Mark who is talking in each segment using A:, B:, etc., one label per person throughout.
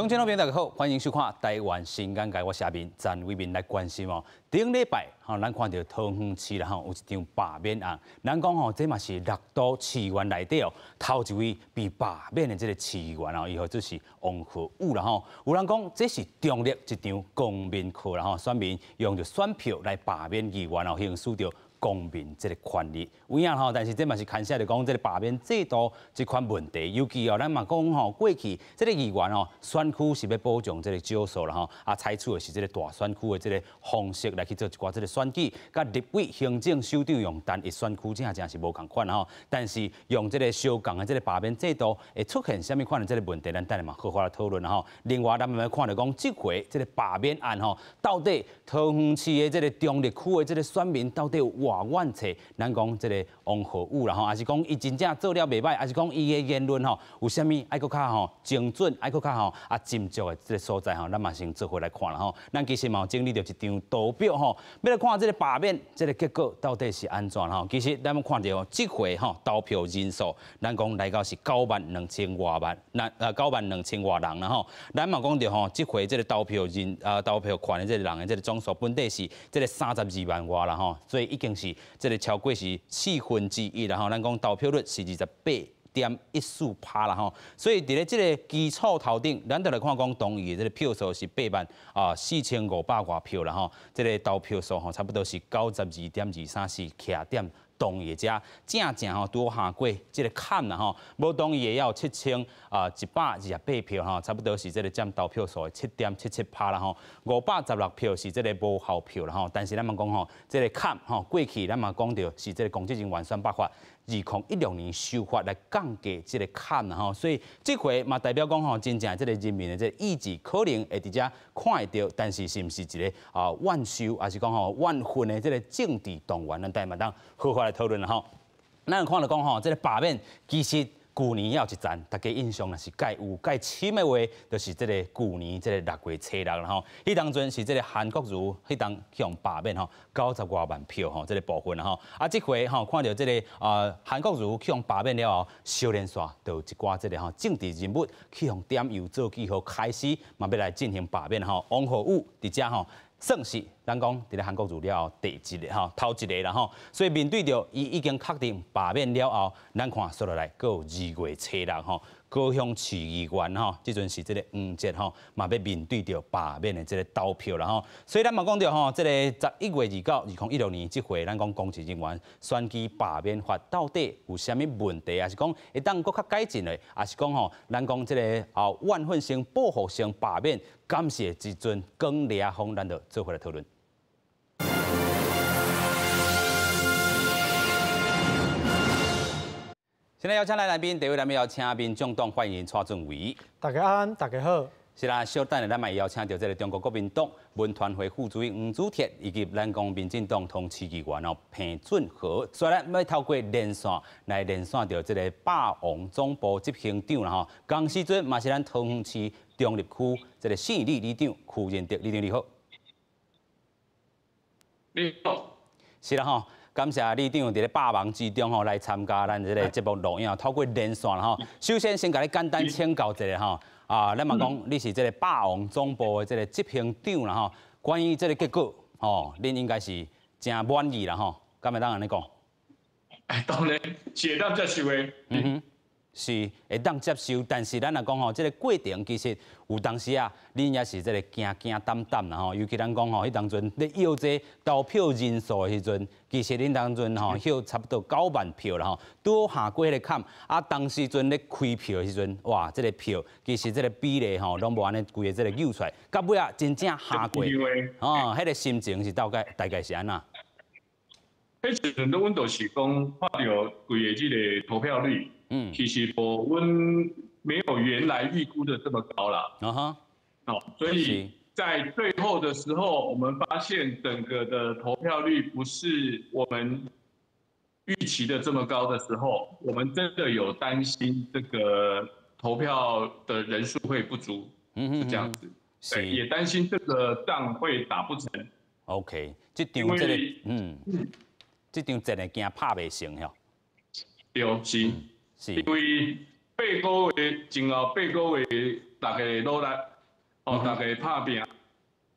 A: 乡亲老朋友大家好，歡迎收看《台灣新眼界》，我是阿明詹偉民來關心哦。頂禮拜吼，咱看著桃園市啦吼，有一場罷免案。咱講吼，這嘛是六都市議員內底哦，頭一位被罷免的這個市議員哦，伊號做是王浩宇啦吼。有人講這是中壢一場公民課啦吼，選民用著選票來罷免議員哦，行使著公民這個權利。有影吼，但是這嘛是牽涉著講這個罷免制度這款問題。尤其哦，咱嘛講吼，過去這個議員哦，選區是欲保障這個少數啦吼，啊，採取的是這個大選區的這個方式來去做一寡這個選舉，佮立委、行政首長用單一選區正正是無仝款吼。但是用這個相仝的這個罷免制度會出現啥物款的這個問題，咱等下嘛好好來討論吼。另外，咱嘛欲看著講，這回這個罷免案吼，到底桃園市的這個中壢區的這個選民到底有偌怨嗟？咱講這個王浩宇啦吼，抑是講伊真正做了袂䆀，抑是講伊的言論吼，有啥物愛閣較吼精準，愛閣較吼啊斟酌的這個所在吼，咱嘛先做伙來看啦吼。咱其實嘛有整理著一張圖表吼，欲來看這個罷免這個結果到底是按怎吼。其實咱看著這回吼投票人數，咱講來到是9萬2千外萬，那9萬2千外人啦吼。咱嘛講著吼，這回這個投票人啊投票權的這個人的這個總數本底是這個32萬外啦吼，所以已經是這個超過是1/4啦吼。咱講投票率是28.14%啦吼，所以佇咧這個基礎頭頂，咱就來看講同意的這個票數是8萬4500外票啦吼，這個投票數吼差不多是92.23，是徛佇同意的遮，正正吼拄下過這個坎啦吼，無同意的也有7128票吼，差不多是這個佔投票數的7.77%啦吼，516票是這個無效票啦吼，但是咱嘛講吼，這個坎吼過去咱嘛講著是這個公職人員選拔法2016年修法來降低這個坎啦吼，所以這回嘛代表講吼，真正這個人民的這個意志可能會佇遮看會著，但是是毋是一個啊萬壽，抑是講吼萬分的這個政治動員，咱等下嘛當好好來討論啦吼。咱看著講吼，這個罷免其實舊年也有一戰，大家印象若是蓋有蓋深的話，就是這個舊年這個6月初6啦吼。彼當陣是這個韓國瑜，彼當去予罷免吼，90外萬票吼，這個部分啦吼。啊，這回吼看著這個啊韓國瑜去予罷免了後，小連紲就有一寡這個吼政治人物去予點油做記號，開始嘛欲來進行罷免吼。王浩宇佇遮吼，算是咱講佇咧韓國瑜了後第一個吼，頭一個啦吼，所以面對著伊已經確定罷免了後，咱看紲落來閣有2月初6吼，高雄市議員吼，這陣是這個黃捷吼，嘛欲面對著罷免的這個投票啦吼，所以咱嘛講著吼，這個11月29，2016年這回咱講公職人員選舉罷免法到底有啥物問題，抑是講會當閣較改進的，抑是講吼，咱講這個啊怨恨性、報復性罷免，敢是會一陣捲掠風，咱就做伙來討論。現在邀請來來賓，第一位來賓邀請民眾黨發言人蔡俊偉。
B: 大家安，大家好。
A: 是啦，稍等下咱嘛會邀請著這個中國國民黨文團會副主任黃祖鐵，以及咱講民進黨桃園市議員哦彭俊豪。所以咱欲透過連線來連線著這個霸王總部執行長啦吼。仝時陣嘛是咱桃園市中壢區這個姓李里長區仁德里長你好。
C: 你好。
A: 是啦吼。感謝里長佇咧百忙之中吼來參加咱這個節目錄影，透過連線吼。首先先共你簡單請教一下吼，啊，咱嘛講你是這個霸王總部的這個執行長啦吼。關於這個結果吼，恁應該是誠滿意啦吼，敢會當按呢講？
C: 當然是會當接受的。
A: 嗯哼，是會當接受，但是咱若講吼，這個過程其實有當時啊，恁也是這個驚驚膽膽啦吼。尤其咱講吼，彼當陣咧要這投票人數的時陣，其實恁當陣吼，票差不多9萬票啦吼，拄下過彼個坎。啊，當時陣咧開票的時陣，哇，這個票其實這個比例吼，攏無按呢規個這個扭出來，到尾仔真正下過，哦，彼個心情是大概大概是按怎？
C: 彼時陣，阮就是講看著規个這個投票率，其實無阮沒有原來預估的這麼高啦。哦，所以在最後的時候，我們發現整個的投票率不是我們預期的這麼高的時候，我們真的有擔心這個投票的人數會不足，是這樣子。對，也擔心這個仗會打不成。
A: OK，這場這個，這場戰會驚拍袂成吼。
C: 對，是，
A: 是。
C: 因為八個月前後八個月，大家努力，哦，大家拍拚，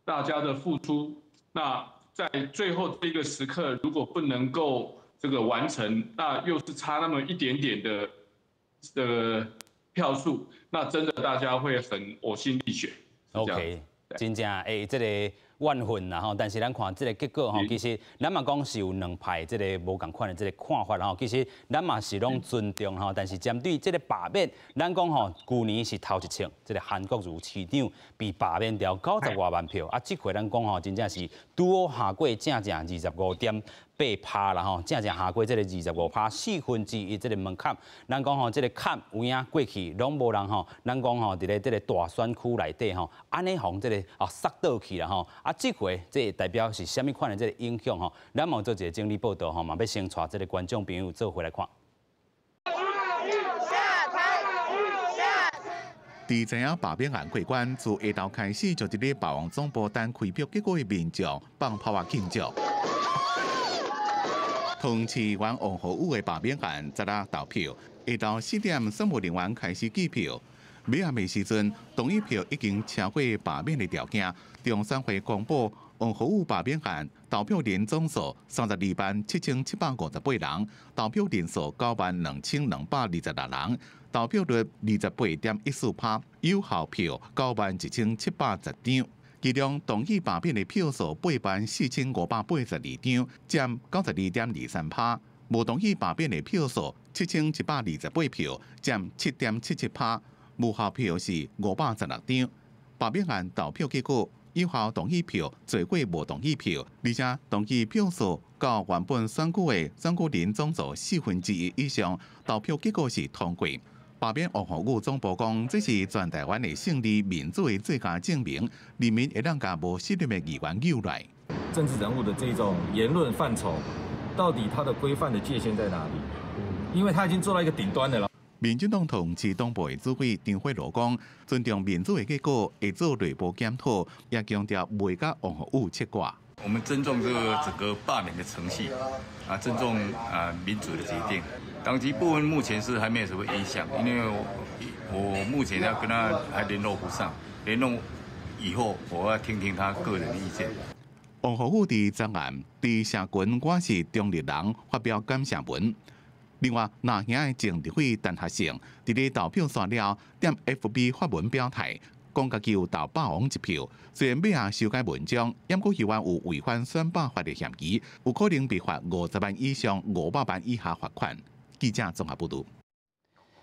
C: 大家的付出，那在最後這個時刻，如果不能夠這個完成，那又是差那麼一點點的的票數，那真的大家會很嘔心瀝血。
A: OK，真正會這個怨恨啦吼，但是咱看這個結果吼，其實咱嘛講是有兩派這個無仝款的這個看法吼，其實咱嘛是攏尊重吼，但是針對這個罷免，咱講吼，舊年是頭一次，這個韓國瑜市長被罷免掉90外萬票，啊，這回咱講吼，真正是拄好下過正正25.8趴啦吼，正正下過這個25趴1/4這個門檻，咱講吼，這個坎有影過去攏無人吼，咱講吼，佇咧這個大選區內底吼，按呢予這個啊殺倒去啦吼，啊，這回這代表是啥物款的這個影響吼？咱嘛做一個整理報道吼，嘛欲先帶這個觀眾朋友做伙來看。
B: 下台下。
D: 佇知影罷免案過關，自下晝開始就佇咧霸王總部等開票結果的民眾放炮仔慶祝。桃園市議員王浩宇的罷免案，昨昏投票，下晝4點，選務人員開始計票。尾暗的時陣，同意票已經超過罷免的條件。中選會公布王浩宇罷免案投票人總數32萬7758人，投票人數9萬2226人，投票率28.14%，有效票9萬1710張。其中同意罷免的票數8萬4582張，佔92.23%；無同意罷免的票數7128票，佔7.77%。無效票是516張。罷免案投票結果，有效同意票濟過無同意票，而且同意票數較原本選舉的選舉人總數1/4以上，投票結果是通過。罷免王浩宇總部講，這是全台灣的勝利民主的最佳證明，人民會當共無信任的議員扭來。
E: 政治人物的這種言論範疇，到底他的規範的界限在哪裡？因為他已經做到一個頂端的了。
D: 民進黨桃園市黨部的主委張慧羅講，尊重民主的結果，會做內部檢討，也強調袂佮王浩宇切割。
F: 我們尊重這個整個罷免的程序，啊，尊重啊民主的決定。黨籍部分目前是還沒有什麼影響，因為我目前要跟他還聯絡不上，聯絡以後我要聽聽他個人的意見。
D: 王浩宇佇昨暗佇社群我是中壢人發表感謝文。另外，藍營的前立委陳學聖佇咧投票煞了，踮 FB 發文表態，講家己有投霸王一票。雖然尾仔修改文章，毋過猶原有違反選罷法的嫌疑，有可能被罰50萬以上500萬以下罰款。記者綜合報導。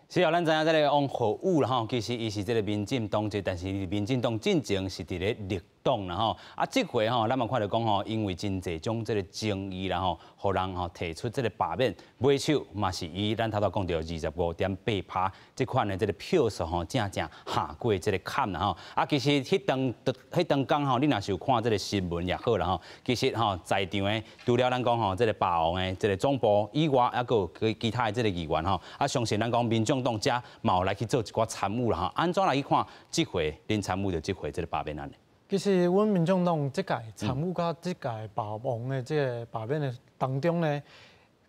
A: 是啊，咱知影這個王浩宇啦吼，其實伊是這個民進黨籍，但是民進黨進前是佇咧綠黨啦吼。啊，這回吼，咱嘛看著講吼，因為真濟種這個爭議啦吼，予人吼提出這個罷免，尾手嘛是以咱頭拄講著25.8%這款的這個票數吼，正正下過這個坎啦吼。啊，其實彼當工吼，你若是有看這個新聞也好啦吼，其實吼在場的除了咱講吼這個霸王的這個總部以外，猶閣有其他的這個議員吼，啊，相信咱講民眾黨遮嘛有來去做一寡參與啦吼。按怎來去看這回恁參與著這回這個罷免案呢？
G: 其實，阮民眾黨這屆參與佮這屆霸王的這個罷免的當中呢，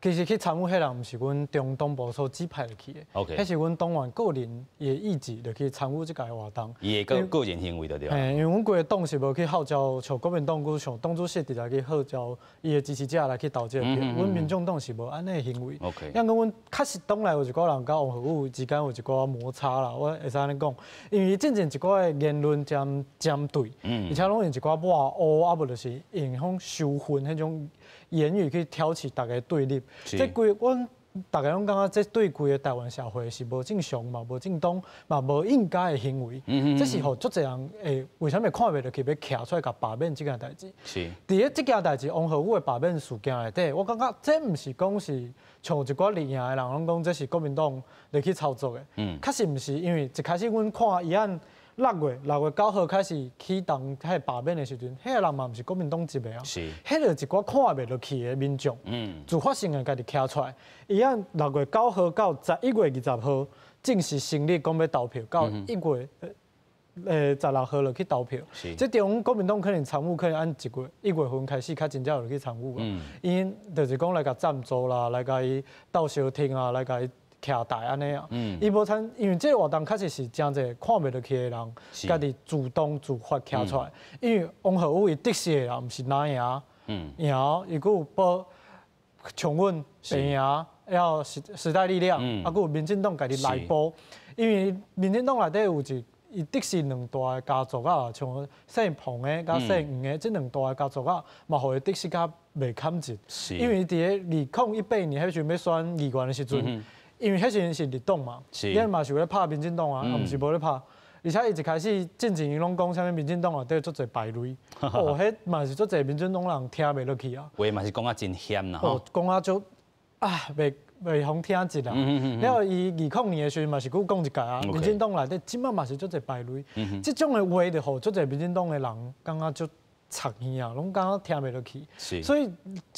G: 其實去參與彼人毋是阮中黨部所指派入去的，彼是阮黨員個人的意志就去參與這屆活動。
A: 伊的個人行為就對。
G: 嘿，因為阮規個黨是無去號召，像國民黨閣像黨主席直接去號召伊的支持者來去投這個票。阮民眾黨是無按呢行為。 因為阮確實黨內有一寡人佮王浩宇之間有一寡摩擦啦，我會使按呢講，因為伊進前一寡的言論針針對，而且攏用一寡抹烏，啊無就是用彼種仇恨彼種言語去挑起大家對立。這規阮逐家攏感覺這對規个台灣社會是無正常嘛，無正當嘛，無應該的行為。這是予足濟人會為啥物看袂落去，欲徛出來共罷免這件代誌。佇咧這件代誌，王浩宇的罷免事件內底，我感覺這毋是講是像一寡綠營的人攏講這是國民黨入去操作的。確實毋是，因為一開始阮看伊按6月9號開始啟動彼個罷免的時陣，彼個人嘛毋是國民黨籍的啊。彼個一寡看袂落去的民眾，自發性的家己徛出來。伊按6月9號到11月20號正式成立，講欲投票，到1月16號就去投票。這中國民黨可能參與，可能按一月1月份開始較真正有去參與啊。𪜶就是講來共贊助啦，來共伊鬥相挺啊，來共伊。徛台按呢啊。伊無參，因為這個活動確實是誠濟看袂落去的人，家己主動自發徛出來。因為王浩宇伊得勢的人，毋是藍營，贏，伊閣有報像阮白營，還有時代力量，啊，閣有民進黨家己內部，因為民進黨內底有一。伊得勢兩大的家族啊，像姓彭的佮姓黃的這兩大的家族啊，嘛予伊得勢較袂堪一。因為佇咧2018年彼時陣欲選議員的時陣，因為彼時陣是綠黨嘛，伊嘛是有咧拍民進黨啊，啊毋是無咧拍。而且伊一開始進前伊攏講啥物民進黨內底足濟敗類，哦，彼嘛是足濟民進黨人聽袂落去啊。
A: 話嘛是講啊真險啦，吼。
G: 講啊足啊袂予聽一啦，了後伊20年的時陣嘛是閣講一屆啊，民進黨內底這擺嘛是足濟敗類，這種的話就予足濟民進黨的人感覺足插耳啊，攏感覺聽袂落去，所以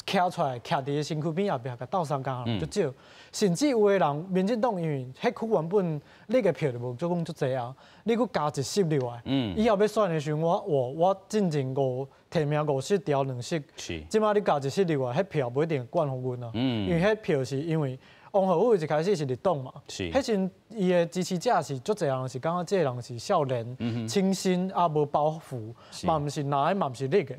G: 徛出來徛佇身軀邊後壁共鬥相共的人足少，甚至有的人民進黨因為彼區原本你的票就無做講足濟啊，你閣加一席入來，以後欲選的時陣，我進前五提名五席調兩席，這擺你加一席入來，彼票無一定灌予阮啊，因為彼票是因為王浩宇一開始是綠黨嘛，彼時陣伊的支持者是足濟人是感覺這個人是少年、清新啊，無包袱，嘛毋是藍的，嘛毋是綠的，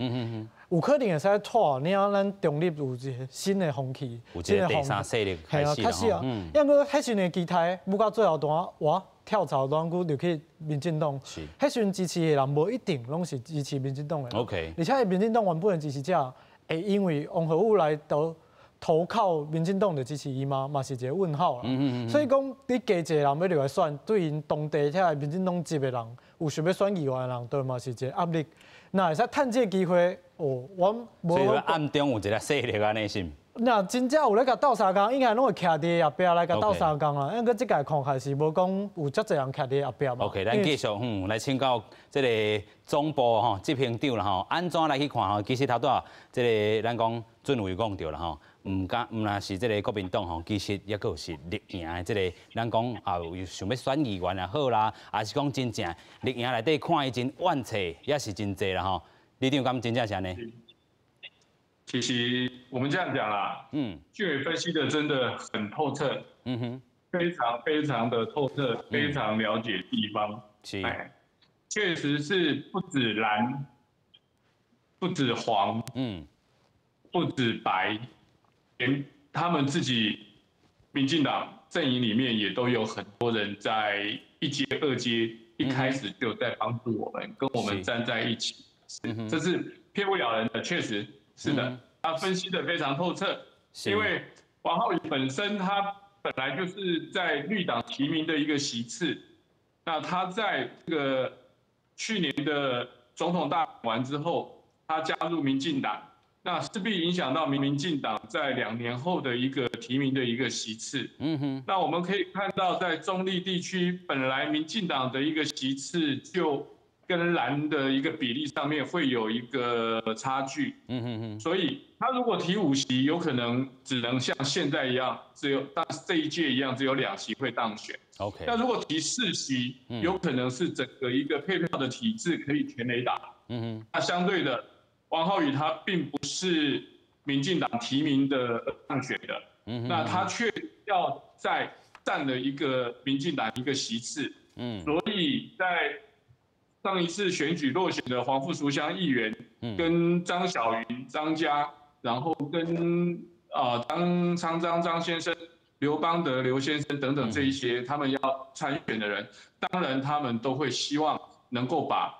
G: 有可能會使拖領咱中立有一個新的風氣，
A: 有這個第三勢力開
G: 始啊，因為彼時陣的期待，舞到最後段哇跳槽攏閣入去民進黨，彼時陣支持的人無一定攏是支持民進黨的，而且民進黨原本的支持者會因為王浩宇來投投靠民進黨就支持伊嗎？嘛是一個問號啦。所以講，你加一個人欲入來選，對𪜶當地遐民進黨籍的人，有想欲選議員的人，對嘛是一個壓力。若會使趁這個機會，哦，我
A: 無。所以暗中有一個勢力按呢是毋？
G: 若真正有咧共鬥相共，應該攏會徛佇後壁來共鬥相共啦。因為這屆看起來是無講有遮濟人徛佇後壁嘛。
A: OK，咱繼續來請教這個總部吼執行長啦吼，按怎來去看吼？其實頭拄仔這個咱講俊偉講著啦吼，毋敢毋若是這個國民黨吼，其實抑閣有是綠營的這個，咱講啊有想欲選議員也好啦，抑是講真正綠營內底看伊真怨氣，也是真濟啦吼。里長敢真正是按呢？
C: 其實我們這樣講啦，俊偉分析的真的很透徹，非常非常的透徹，非常了解地方，哎，確實是不止藍，不止黃，不止白，連他們自己民進黨陣營裡面也都有很多人在一階、二階一開始就在幫助我們，跟我們站在一起，是，這是騙不了人的，確實。是的，他分析的非常透徹。因為王浩宇本身他本來就是在綠黨提名的一個席次，那他在這個去年的總統大選完之後，他加入民進黨，那勢必影響到民進黨在2年後的一個提名的一個席次。那我們可以看到，在中壢地區，本來民進黨的一個席次就跟藍的一個比例上面會有一個差距，所以他如果提5席，有可能只能像現在一樣，只有當這一屆一樣，只有2席會當選。 那如果提4席，有可能是整個一個配票的體制可以全壘打。那相對的，王浩宇他並不是民進黨提名的當選的，那他卻要再佔了一個民進黨一個席次，所以在上一次選舉落選的黃富淑鄉議員，跟張小雲張家，然後跟啊張昌張張先生、劉邦德劉先生等等這一些他們要參選的人，當然他們都會希望能夠把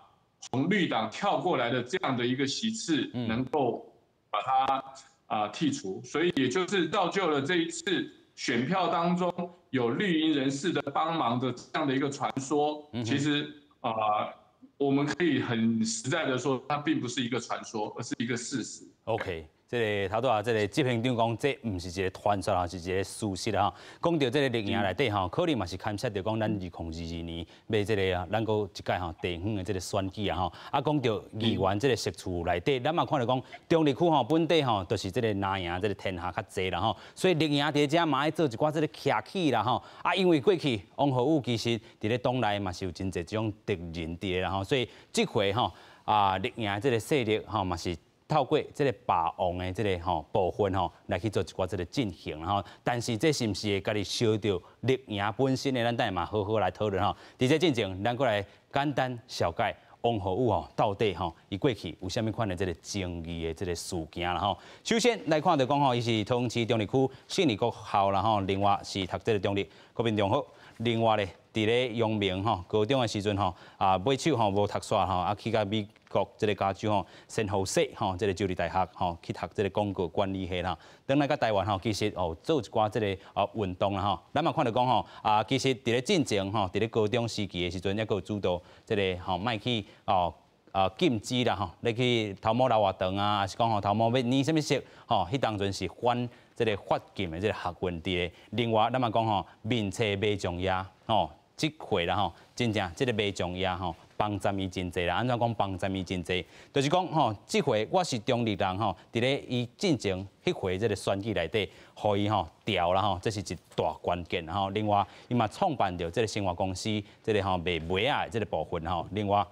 C: 從綠黨跳過來的這樣的一個席次，能夠把它剔除，所以也就是造就了這一次選票當中有綠營人士的幫忙的這樣的一個傳說。其實啊，我們可以很實在的說，它並不是一個傳說，而是一個事實。
A: OK，這個頭拄仔，這個執行長講，這毋是一個傳說，是一個事實啦。講到這個綠營內底吼，可能嘛是牽涉著講咱2022年欲這個啊，咱閣一屆吼地方的這個選舉啊吼。啊，講到議員這個席次內底，咱嘛看著講中壢區吼本地吼，就是這個藍營這個天下較濟啦吼，所以綠營佇遮嘛愛做一寡這個徛起啦吼。啊，因為過去王浩宇其實佇咧黨內嘛是有真濟這種敵人佇咧啦吼，所以這回吼啊綠營這個勢力吼嘛是。透過這个霸王的這个吼部分吼來去做一寡這个進行吼，但是這是毋是會家己燒著綠營本身的？咱等下嘛好好來討論吼。佇這進前，咱閣來簡單紹介王浩宇吼，到底吼伊過去有啥物款的這个爭議的這个事件啦吼。首先來看著講吼，伊是桃園市中壢區信義國校啦吼，另外是讀這个中壢國民中學，另外咧，佇咧陽明吼高中的時陣吼，啊尾手吼無讀煞吼，啊去共美國這个加州吼聖荷西吼這个州立大學吼去讀這个廣告管理系啦。轉來到台灣吼，其實哦做一寡這个啊運動啦吼。咱嘛看著講吼，啊其實佇咧進前吼，佇咧高中時期的時陣，猶閣有主導這个吼莫去哦啊禁止啦吼，你去頭毛留偌長啊，抑是講吼頭毛欲染啥物色吼，彼當陣是反這个髮禁的這个學運佇咧。另外，咱嘛講吼面冊馬將爺吼。這回啦吼，真正這个馬將爺吼，幫贊伊真濟啦。按怎講幫贊伊真濟？就是講吼，這回我是中壢人吼，佇咧伊進前彼回這个選舉內底，予伊吼調啦吼，這是一大關鍵吼。另外，伊嘛創辦著這个生活公司，這个吼賣襪仔的這个部分吼。另外，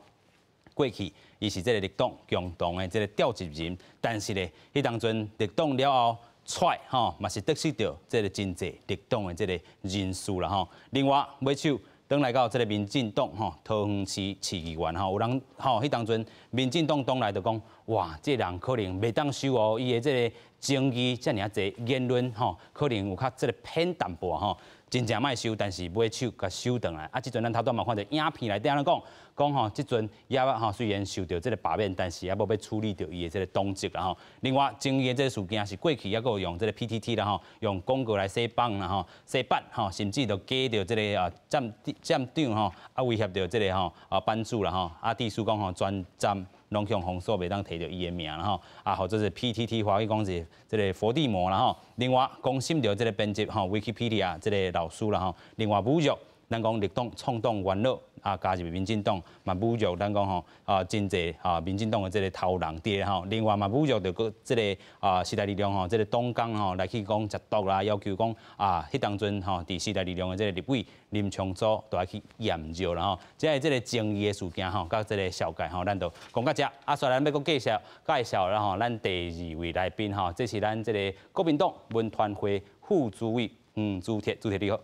A: 過去伊是這个綠黨共同的這个召集人，但是咧，彼當陣綠黨了後出吼，嘛是得失著這个真濟綠黨的這个人士啦吼。另外，尾手。轉來到這个民進黨吼，桃園市市議員吼，有人吼，彼當陣民進黨黨內就講，哇，這个人可能袂當收哦，伊的這个爭議遮爾濟言論吼，可能有較這个偏淡薄吼，真正莫收，但是尾手共收轉來。啊，這陣咱頭拄嘛看著影片內底按怎講，講吼，這陣也吼雖然受著這个罷免，但是猶無欲處理著伊的這个黨籍啦吼。另外，爭議的這个事件是過去猶閣有用這个 PTT 啦吼，用廣告來洗版啦吼，洗版吼，甚至都假著這个啊站站長吼，啊威脅著這个吼啊版主啦吼，啊意思講吼全站攏向封鎖，袂當提著伊的名啦吼，啊或者是 PTT 華語講是這个佛地魔啦吼。另外，公審著這个編輯吼 Wikipedia 這个老師啦吼。另外侮辱咱講綠黨創黨元老啊，加入民進黨嘛侮辱咱講吼啊，真濟啊民進黨的這个頭人佇吼。另外嘛侮辱著閣這个啊時代力量吼，這个黨工吼來去講食毒啦，要求講啊，彼當陣吼佇時代力量的這个立委林昶佐都愛去驗尿啦吼。這个這个爭議的事件吼，佮這个紹介吼，咱就講到這。啊，煞來咱欲閣介紹介紹啦吼，咱第二位來賓吼，這是咱這个國民黨文傳會副主委黃朱鐵，朱鐵你好。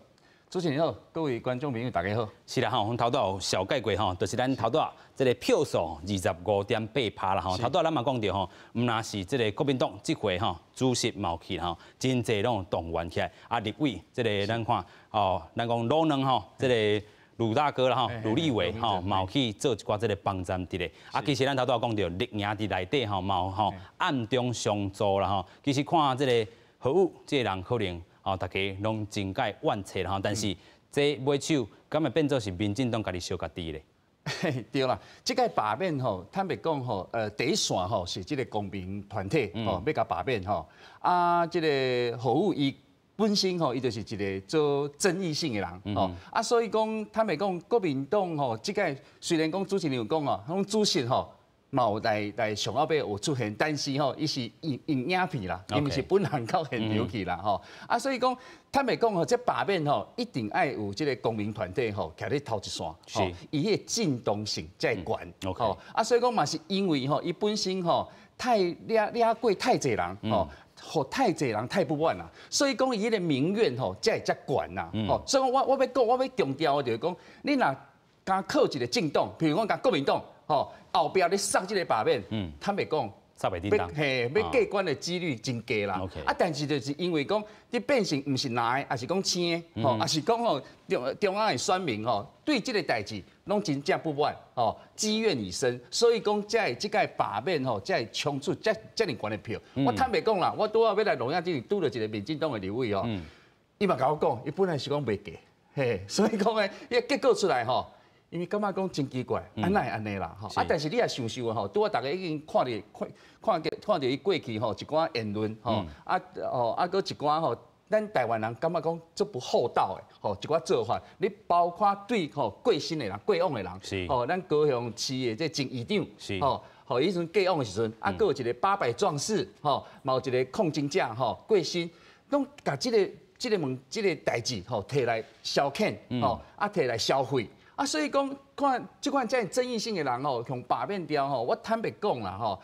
H: 主持人好，各位觀眾朋友大家好。
A: 是啦吼，阮頭拄有紹介過吼，就是咱頭拄這个票數25.8%啦吼。頭拄咱嘛講著吼，毋但是這个國民黨這回吼主席嘛有去吼，真濟攏動員起來。啊，立委這个咱看哦，咱講魯能吼，這个魯大哥啦吼，盧立偉吼，嘛有去做一寡這个幫贊佇咧。啊，其實咱頭拄講著，綠營佇內底吼，嘛有吼暗中相助啦吼。其實看這个何宇這个人可能。哦，大家攏真解怨切吼，但是這尾手敢會變做是民進黨家己燒家己咧？
H: 對啦，這個罷免吼，坦白講吼，第一線吼是這个公民團體吼，欲共罷免吼，啊，這个何宇伊本身吼，伊就是一个做爭議性的人吼，啊，所以講坦白講，國民黨吼，這個雖然講主持人有講哦，講主席吼。嘛有來來上後尾有出現，但是吼，伊是用用影片啦，伊毋是本人到現場去啦吼。啊，所以講坦白講吼，這罷免吼，一定愛有這个公民團體吼，徛咧頭一線，吼，伊彼个震動性才會懸。吼，啊，所以講嘛是因為吼，伊本身吼太掠掠過太濟人吼，予太濟人太不滿啦，所以講伊彼个民怨吼，才會遮懸啦。吼，所以講我欲講，我欲強調的就是講，你若敢靠一个政黨，譬如講共國民黨。吼，後壁咧殺這个罷免，坦白講，嘿，欲過關的幾率真低啦。啊，但是就是因為講，你變成毋是藍的，抑是講青的，吼，抑是講吼中中央的選民吼，對這个代誌攏真正不滿，吼，積怨已深，所以講才會這個罷免吼，才會衝出遮遮爾懸的票。我坦白講啦，我拄仔欲來錄影之前拄著一个民進黨的立委吼，伊嘛共我講，伊本來是講袂過，嘿，所以講咧，伊結果出來吼。因為感覺講真奇怪，啊哪會按呢啦吼？啊，但是你也想想吼，拄仔逐家已經看著看看著看著伊過去吼一寡言論吼，啊吼啊閣一寡吼，咱台灣人感覺講足不厚道的吼一寡做法，你包括對吼過身的人、過往的人，吼咱高雄市的這前議長，吼吼彼陣過往的時陣，啊閣有一个800壯士，吼，嘛有一个抗爭者吼過身，攏共這个這个問這个代誌吼提來消遣，吼啊提來消費。啊，所以講看這款遮爾爭議性的人吼，予罷免掉吼，我坦白講啦吼，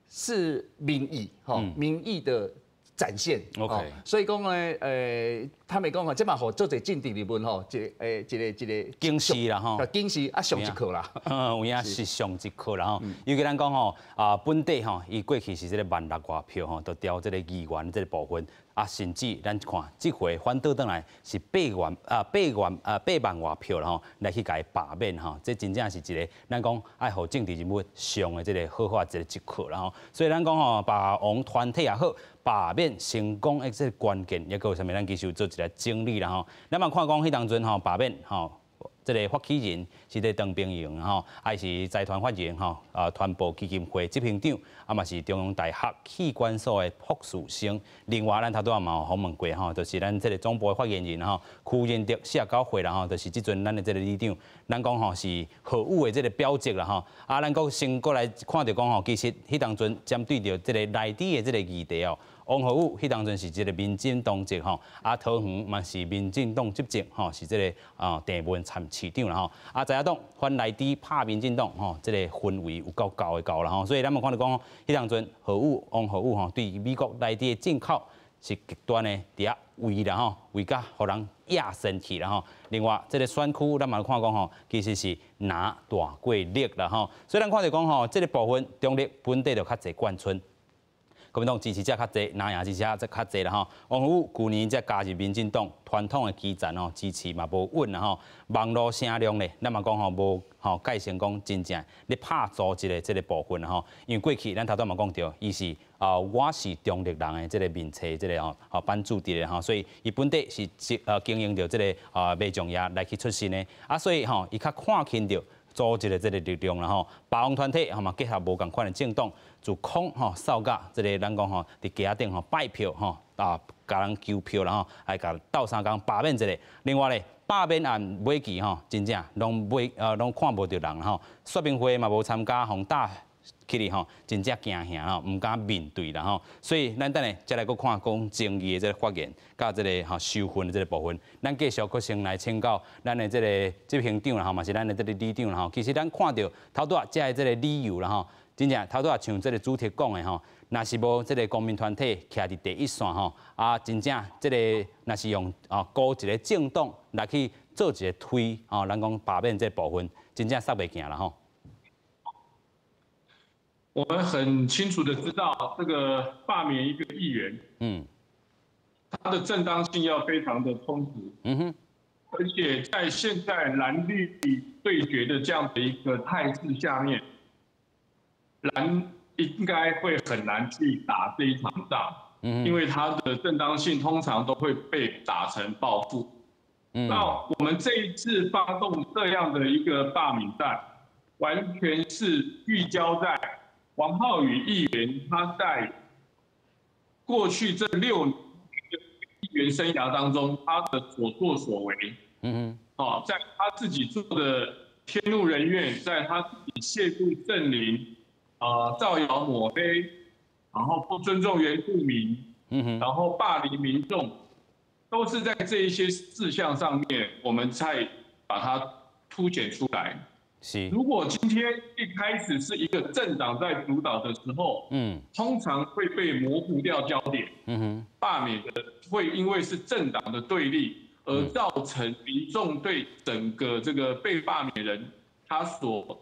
H: 是民意，吼，民意的展現。 所以講呢，他們講啊，這嘛予足濟政治人物吼，一個
A: 警示啦吼，
H: 警示啊，上一課啦。
A: 有影是上一課啦吼。尤其咱講吼，啊，本地吼，伊過去是這個萬六外票吼，就調這個議員這個部分。啊，甚至咱看這回反倒轉來是8萬啊8萬啊8萬外票啦吼，來去共伊罷免吼，這真正是一個咱講愛予政治人物上的這個好好一個一課啦吼。所以咱講吼，霸王團體也好，罷免成功的這個關鍵，抑閣有啥物？咱繼續做一個整理啦吼。咱嘛看講彼當陣吼罷免吼，這個發起人是這陳冰瑩吼，還是財團法人吼啊傳播基金會執行長，啊嘛是中央大學企管所的博士生。另外，咱頭拄仔嘛有訪問過吼，就是咱這個總部的發言人吼，區仁德49歲啦吼，就是這陣咱的這個里長，咱講吼是何有的這個表侄啦吼。啊，咱閣先過來看著講吼，其實彼當陣針對著這個內地的這個議題哦。王浩宇彼當陣是這個民進黨籍吼，啊桃園嘛是民進黨執政吼，是這個啊鄭文燦市長啦吼，啊在野黨反內地拍民進黨吼，這個氛圍有夠高的高啦吼，所以咱嘛看著講，彼當陣浩宇王浩宇吼對美國內地的進口是極端的佇遐圍啦吼，圍甲予人野生氣啦吼。另外，這個選區咱嘛看講吼，其實是藍大過綠啦吼，所以咱看著講吼，這個部分中壢本地就較濟眷村。國民黨支持者較濟，藍營支持者則較濟啦吼。王浩宇舊年才加入民進黨，傳統的基層吼支持嘛無穩啦吼。網路聲量咧，咱嘛講吼無吼蓋成講真正咧拍組織的這個部分啦吼。因為過去咱頭拄嘛講著，伊是啊我是中壢人的這個面冊這個吼吼版主佇咧吼，所以伊本地是經營著這個啊賣醬業來去出身的，啊所以吼伊較看輕著組織的這個力量啦吼。霸王團體吼嘛結合無仝款的政黨，自空吼掃甲這個咱講吼佇街仔頂吼拜票吼啊，共人求票啦吼，來共鬥相共罷免一下。另外咧，罷免案尾期吼，真正攏未攏看無著人吼，說明會嘛無參加，予打起來吼，真正驚嚇吼，毋敢面對啦吼。所以咱等下再來閣看講爭議的這個發言，佮這個吼收分的這個部分，咱繼續閣先來請教咱的這個執行長啦吼，嘛是咱的這個里長啦吼。其實咱看著頭拄仔這个這個理由啦吼，真正頭拄仔像這個主題講的吼，若是無這個公民團體徛佇第一線吼，啊，真正這個若是用啊孤一個政黨來去做一個推吼，咱講罷免這個部分，真正煞袂行啦吼。
C: 我們很清楚的知道，這個罷免一個議員，他的正當性要非常的充足，而且在現在藍綠對決的這樣的一個態勢下面，藍應該會很難去打這一場仗，因為他的正當性通常都會被打成報復。那我們這一次發動這樣的一個罷免戰，完全是聚焦在王浩宇議員他在過去這6年的議員生涯當中，他的所作所為，在他自己做的天怒人怨，在他自己褻瀆政靈，造謠抹黑，然後不尊重原住民，然後霸凌民眾，都是在這一些事項上面，我們才把它凸顯出來。
A: 是。
C: 如果今天一開始是一個政黨在主導的時候，通常會被模糊掉焦點，罷免的會因為是政黨的對立，而造成民眾對整個這個被罷免人他所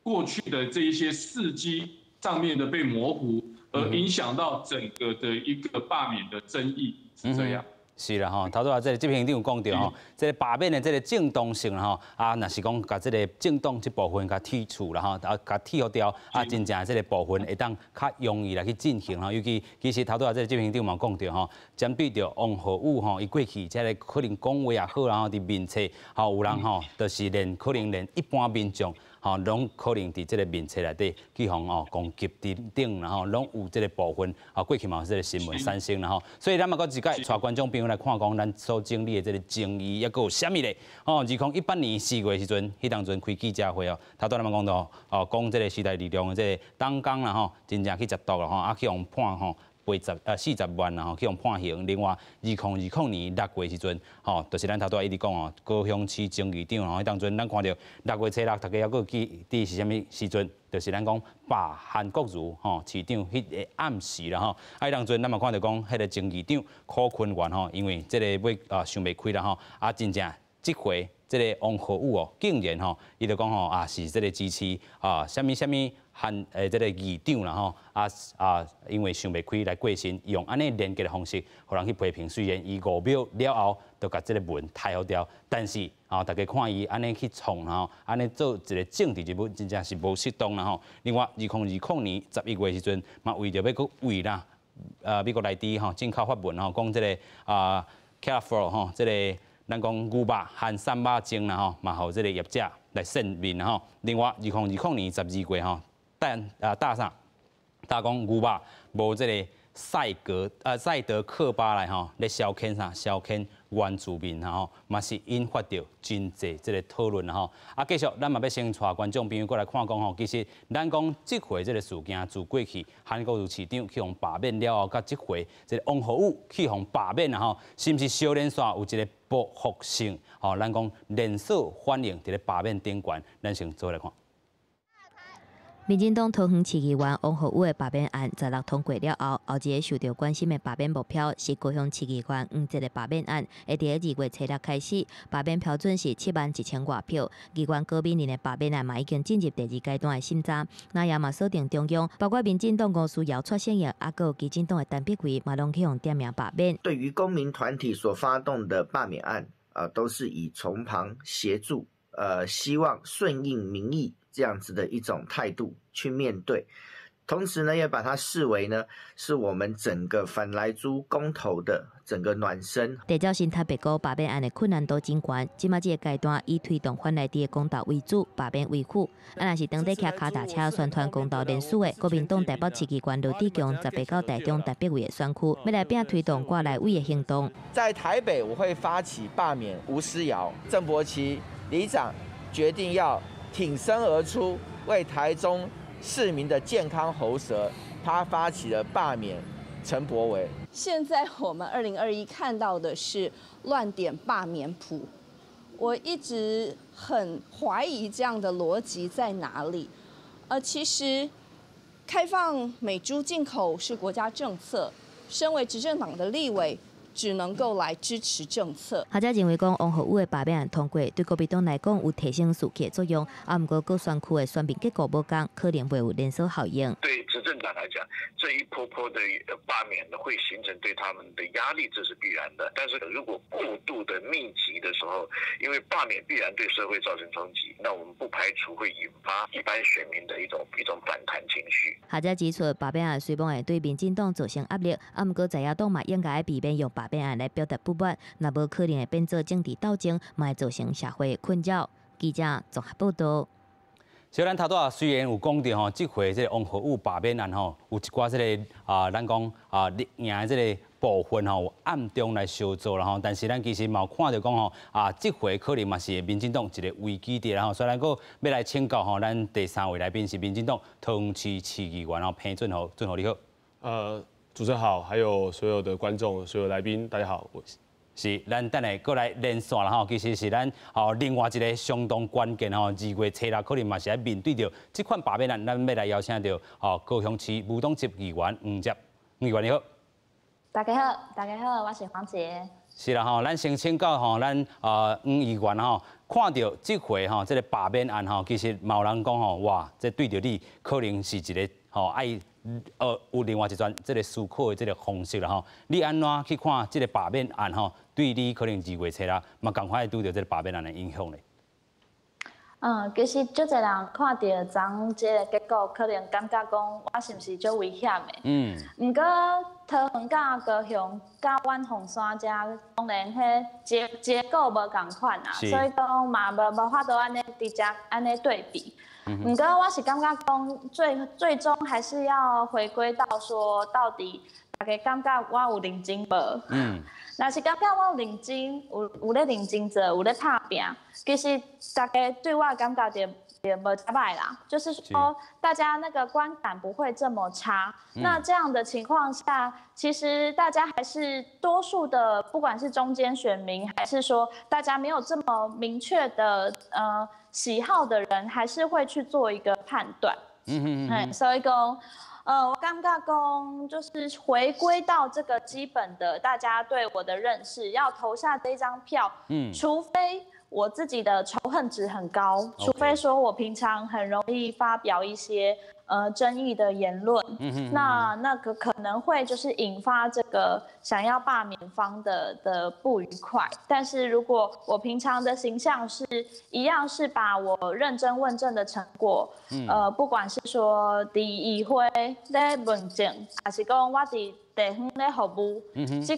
C: 過去的這一些事蹟上面的被模糊，而影響到整個的一個罷免的爭議，是這樣。
A: 是啦吼，頭拄仔這個執行長有講著吼，這個罷免的這個正當性啦吼，啊，若是講共這個政黨這部分共剔除啦吼，啊，共剔除掉，啊，真正這個部分會當較容易來去進行吼。尤其其實頭拄仔這個執行長嘛講著吼，針對著王浩宇吼，伊過去這個可能講話也好啦吼，佇面冊吼有人吼，就是連可能連一般民眾吼，攏可能佇這個面冊內底去予哦攻擊等等，然後攏有這個部分，啊，過去嘛有這個新聞產生啦吼，所以咱嘛閣一擺帶觀眾朋友來看講，咱所整理的這個爭議，抑閣有啥物咧？哦，2018年4月時陣，彼當陣開記者會哦，頭拄咱嘛講到哦，講這個時代力量的這個黨工啦吼，真正去食毒啦吼，啊去予判吼。80、40萬啊吼，去予判刑。另外，2020年6月時陣，吼，就是咱頭拄仔一直講哦，高雄市前議長吼，彼當陣咱看著6月初6，大家猶閣記得是啥物時陣？就是咱講罷韓國瑜吼市長彼个暗時啦吼。啊，彼當陣咱嘛看著講，彼个前議長許坤元吼，因為這个欲啊想袂開啦吼，啊真正這回這个王浩宇哦，竟然吼，伊就講吼啊是這个支持啊，啥物啥物韓這个議長啦吼，啊啊因為想袂開來過身，用按呢連結的方式，予人去批評。雖然伊5秒了後就共這个文退予掉，但是啊，大家看伊按呢去創吼，按呢做一个政治人物，真正是無適當啦吼。另外，2020年11月時陣，嘛為著欲閣為啦，美國內地吼進口發文吼，講這个啊 careful 吼，這个咱講牛肉含瘦肉精啦吼，嘛予這个業者來聲明啦吼。另外，2020年12月吼，但啊大啥，大講牛肉無這个賽德克巴萊吼咧消遣啥？消遣原住民吼，嘛是引發著真濟這个討論吼。啊，繼續，咱嘛欲先帶觀眾朋友過來看講吼，其實咱講這回這个事件自過去韓國瑜市長去予罷免了後，佮這回這个王浩宇去予罷免啊吼，是毋是相連紲有一个報復性？吼，咱講連鎖反應佇咧罷免頂懸，咱先做來看。
I: 民進黨桃園市議員王浩宇的罷免案十六通過了後，後一个受著關心的罷免目標是高雄市議員黃捷的罷免案，會佇2月初6開始，罷免標準是7萬1千外票。議員高美玲的罷免案嘛已經進入第二階段的審查，那也嘛鎖定中央，包括民進黨吳思瑤、蔡聖穎，抑閣有基進黨的陳碧桂嘛攏去予點名罷免。
J: 對於公民團體所發動的罷免案，啊，都是以從旁協助，希望順應民意這樣子的一種態度去面對，同時呢，也把它視為呢，是我們整個反萊豬公投的整個暖身。
I: 地照新坦白講，罷免案的困難度真懸，這馬這個階段以推動反萊豬的公投為主，罷免為輔。啊，若是當地騎跤踏車宣傳公投連署的國民黨台北市議員羅智強，18到台中陳碧桂的選區，欲來拼推動掛內委的行動。
K: 在台北，我會發起罷免吳思瑤、鄭伯奇里長，決定要挺身而出，為台中市民的健康喉舌，他發起了罷免陳柏惟。
L: 現在我們2021看到的是亂點罷免譜，我一直很懷疑這樣的邏輯在哪裡。其實開放美豬進口是國家政策，身為執政黨的立委，只能夠來支持政策。
I: 學者認為講，王浩宇的罷免案通過，對國民黨來講有提升士氣的作用。啊，毋過各選區的選民結構無仝，可能袂有連鎖效應。
M: 對執政黨來講，這一波波的罷免呢，會形成對他們的壓力，這是必然的。但是如果過度的密集的時候，因為罷免必然對社會造成衝擊，那我們不排除會引發一般選民的一種反彈情緒。
I: 學者指出，罷免案雖罔會對民進黨造成壓力，啊，毋過在野黨嘛應該避免用罷免案來表達不滿，若無可能會變做政治鬥爭，嘛會造成社會的困擾。記者綜合報導。
A: 小咱頭拄仔雖然有講著吼，這回這个王浩宇罷免案吼，有一寡這个啊，咱講啊，綠營的這个部分吼，有暗中來相助啦吼，但是咱其實嘛有看著講吼，啊，這回可能嘛是民進黨一个危機佇啦吼，所以咱閣欲來請教吼，咱第三位來賓是民進黨桃園市市議員吼，彭俊豪，俊豪你好。
N: 主持人好，還有所有的觀眾、所有來賓，大家好。我
A: 是，咱等下閣來連線啦吼，其實是咱吼另外一个相當關鍵吼，2月初6可能嘛是愛面對著這款罷免案，咱欲來邀請著吼高雄市無黨籍議員黃捷，黃議員你好。
O: 大家好，大家好，我是黃捷。
A: 是啦吼，咱先請教吼，咱黃議員吼，看著這回吼這个罷免案吼，其實嘛有人講吼，哇，這對著你可能是一个吼愛有另外一轉這个思考的這个方式啦吼。你按怎去看這个罷免案吼？對你可能2月初6嘛仝款會拄著這个罷免案的影響咧？
O: 其實足濟人看著昨昏這个結果，可能感覺講我是毋是足危險的？毋過桃園佮高雄佮阮鳳山遮，當然彼結構無仝款啊，所以講嘛無法度按呢直接按呢對比。毋過我是感覺講最終還是要回歸到說，到底大家感覺我有認真無？若是感覺我有認真，有咧認真做，有咧拍拚，其實大家對我的感覺就也無遮䆀啦，就是說大家那個觀感不會這麼差。那這樣的情況下，其實大家還是多數的，不管是中間選民，還是說大家沒有這麼明確的喜好的人，還是會去做一個判斷。所以講，我感覺講就是回歸到這個基本的大家對我的認識，要投下這張票，除非我自己的仇恨值很高，除非說我平常很容易發表一些爭議的言論，那個可能會就是引發這個想要罷免方的不愉快。但是如果我平常的形象是一樣，是把我認真問政的成果，不管是說佇議會咧問政，還是講我佇地方咧服務，這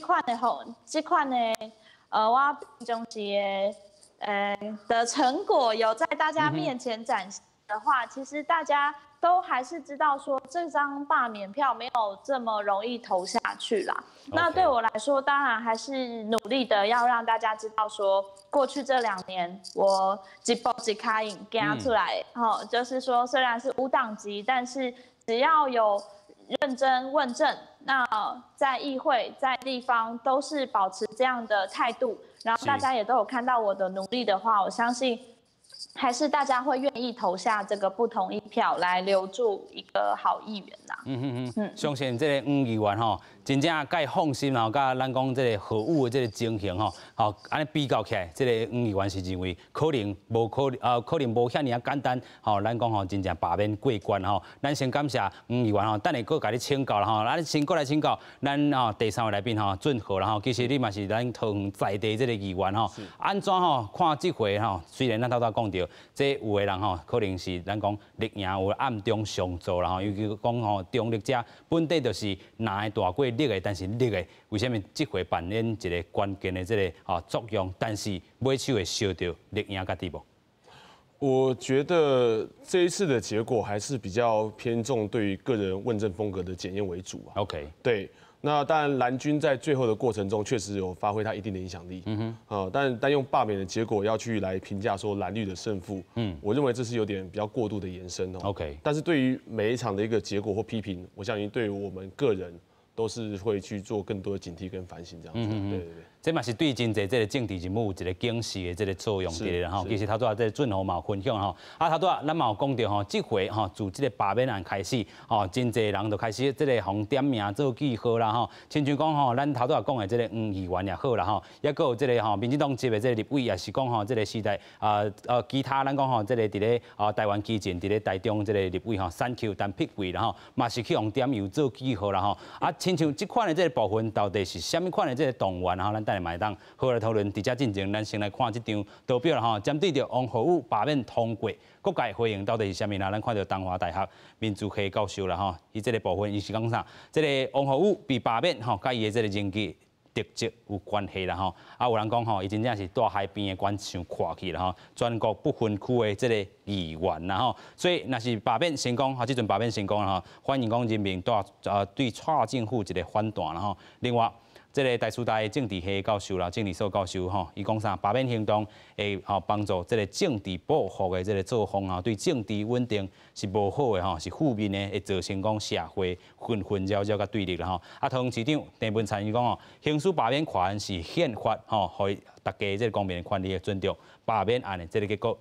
O: 款的，我平常時的成果有在大家面前展現的話，其實大家都還是知道說這張罷免票沒有這麼容易投下去啦。那對我來說，當然還是努力的要讓大家知道說，過去這2年我一步一跤印行出來，吼，就是說雖然是無黨籍，但是只要有認真問政，那在議會、在地方都是保持這樣的態度，然後大家也都有看到我的努力的話，我相信還是大家會願意投下這個不同意票來留住一個好議員呐。
A: 相信這個黃議員吼，真正會放心吼，佮咱講這個何有的這個情形吼，吼，按呢比較起來，這個黃議員是認為可能無可啊，可能無遐爾仔簡單吼。咱講吼，真正罷免過關吼。咱先感謝黃議員吼，等下閣共你請教啦吼。咱先過來請教咱吼第三位來賓吼，俊豪啦吼。其實你嘛是咱桃園在地這個議員吼，按怎吼看這回吼？雖然咱頭拄講著，這有的人吼，可能是咱講綠營有暗中相助啦吼，尤其講吼中壢這本底就是藍的大過綠的，但是綠的為啥物這回扮演一個關鍵的這個吼作用？但是尾手會燒著綠營家己無？
N: 我覺得這一次的結果還是比較偏重對於個人問政風格的檢驗為主啊。 對。那當然，藍軍在最後的過程中確實有發揮他一定的影響力。啊，但單用罷免的結果要去來評價說藍綠的勝負，我認為這是有點比較過度的延伸哦。 但是對於每一場的一個結果或批評，我相信對於我們個人都是會去做更多的警惕跟反省，這樣子。對對對。
A: 這嘛是對真濟這個政治人物有一個警示的這個作用佇咧吼。其實頭拄仔這個俊豪嘛有分享吼，啊頭拄仔咱嘛有講著吼，這回吼自這個罷免案開始吼，真濟人就開始這個予點名做記號啦吼。親像講吼，咱頭拄仔講的這個黃議員也好啦吼，抑閣有這個吼民進黨籍的這個立委，也是講吼這個時代啊其他咱講吼這個佇咧啊台灣基進佇咧台中這個立委吼，選區陳碧慧啦吼，嘛是去予點油做記號啦吼。啊，親像這款的這個部分到底是啥物款的這個動員吼，咱等下嘛會當好來討論。佇遮進前，咱先來看這張圖表啦吼，針對著王浩宇罷免通過，各界回應到底是啥物啦？咱看著東華大學民主系教授啦吼，伊這個部分伊是講啥？這個王浩宇被罷免吼，佮伊的這個人格特質有關係啦吼。啊，有人講吼，伊真正是大海邊的懸傷闊去啦吼，全國不分區的這個議員啦吼。所以若是罷免成功，吼，這陣罷免成功啦吼，反映講人民對對蔡政府一個反彈啦吼。另外，這個台師大的政治系教授啦，政治所教授吼，伊講啥？罷免行動會吼幫助這個政治報復的這個作風吼，對政治穩定是無好的吼，是負面的，會造成講社會紛紛擾擾佮對立啦吼。啊，桃園市長鄭文燦伊講吼，行使罷免權是憲法吼，予大家這個公民的權利的尊重，罷免案的這個結果。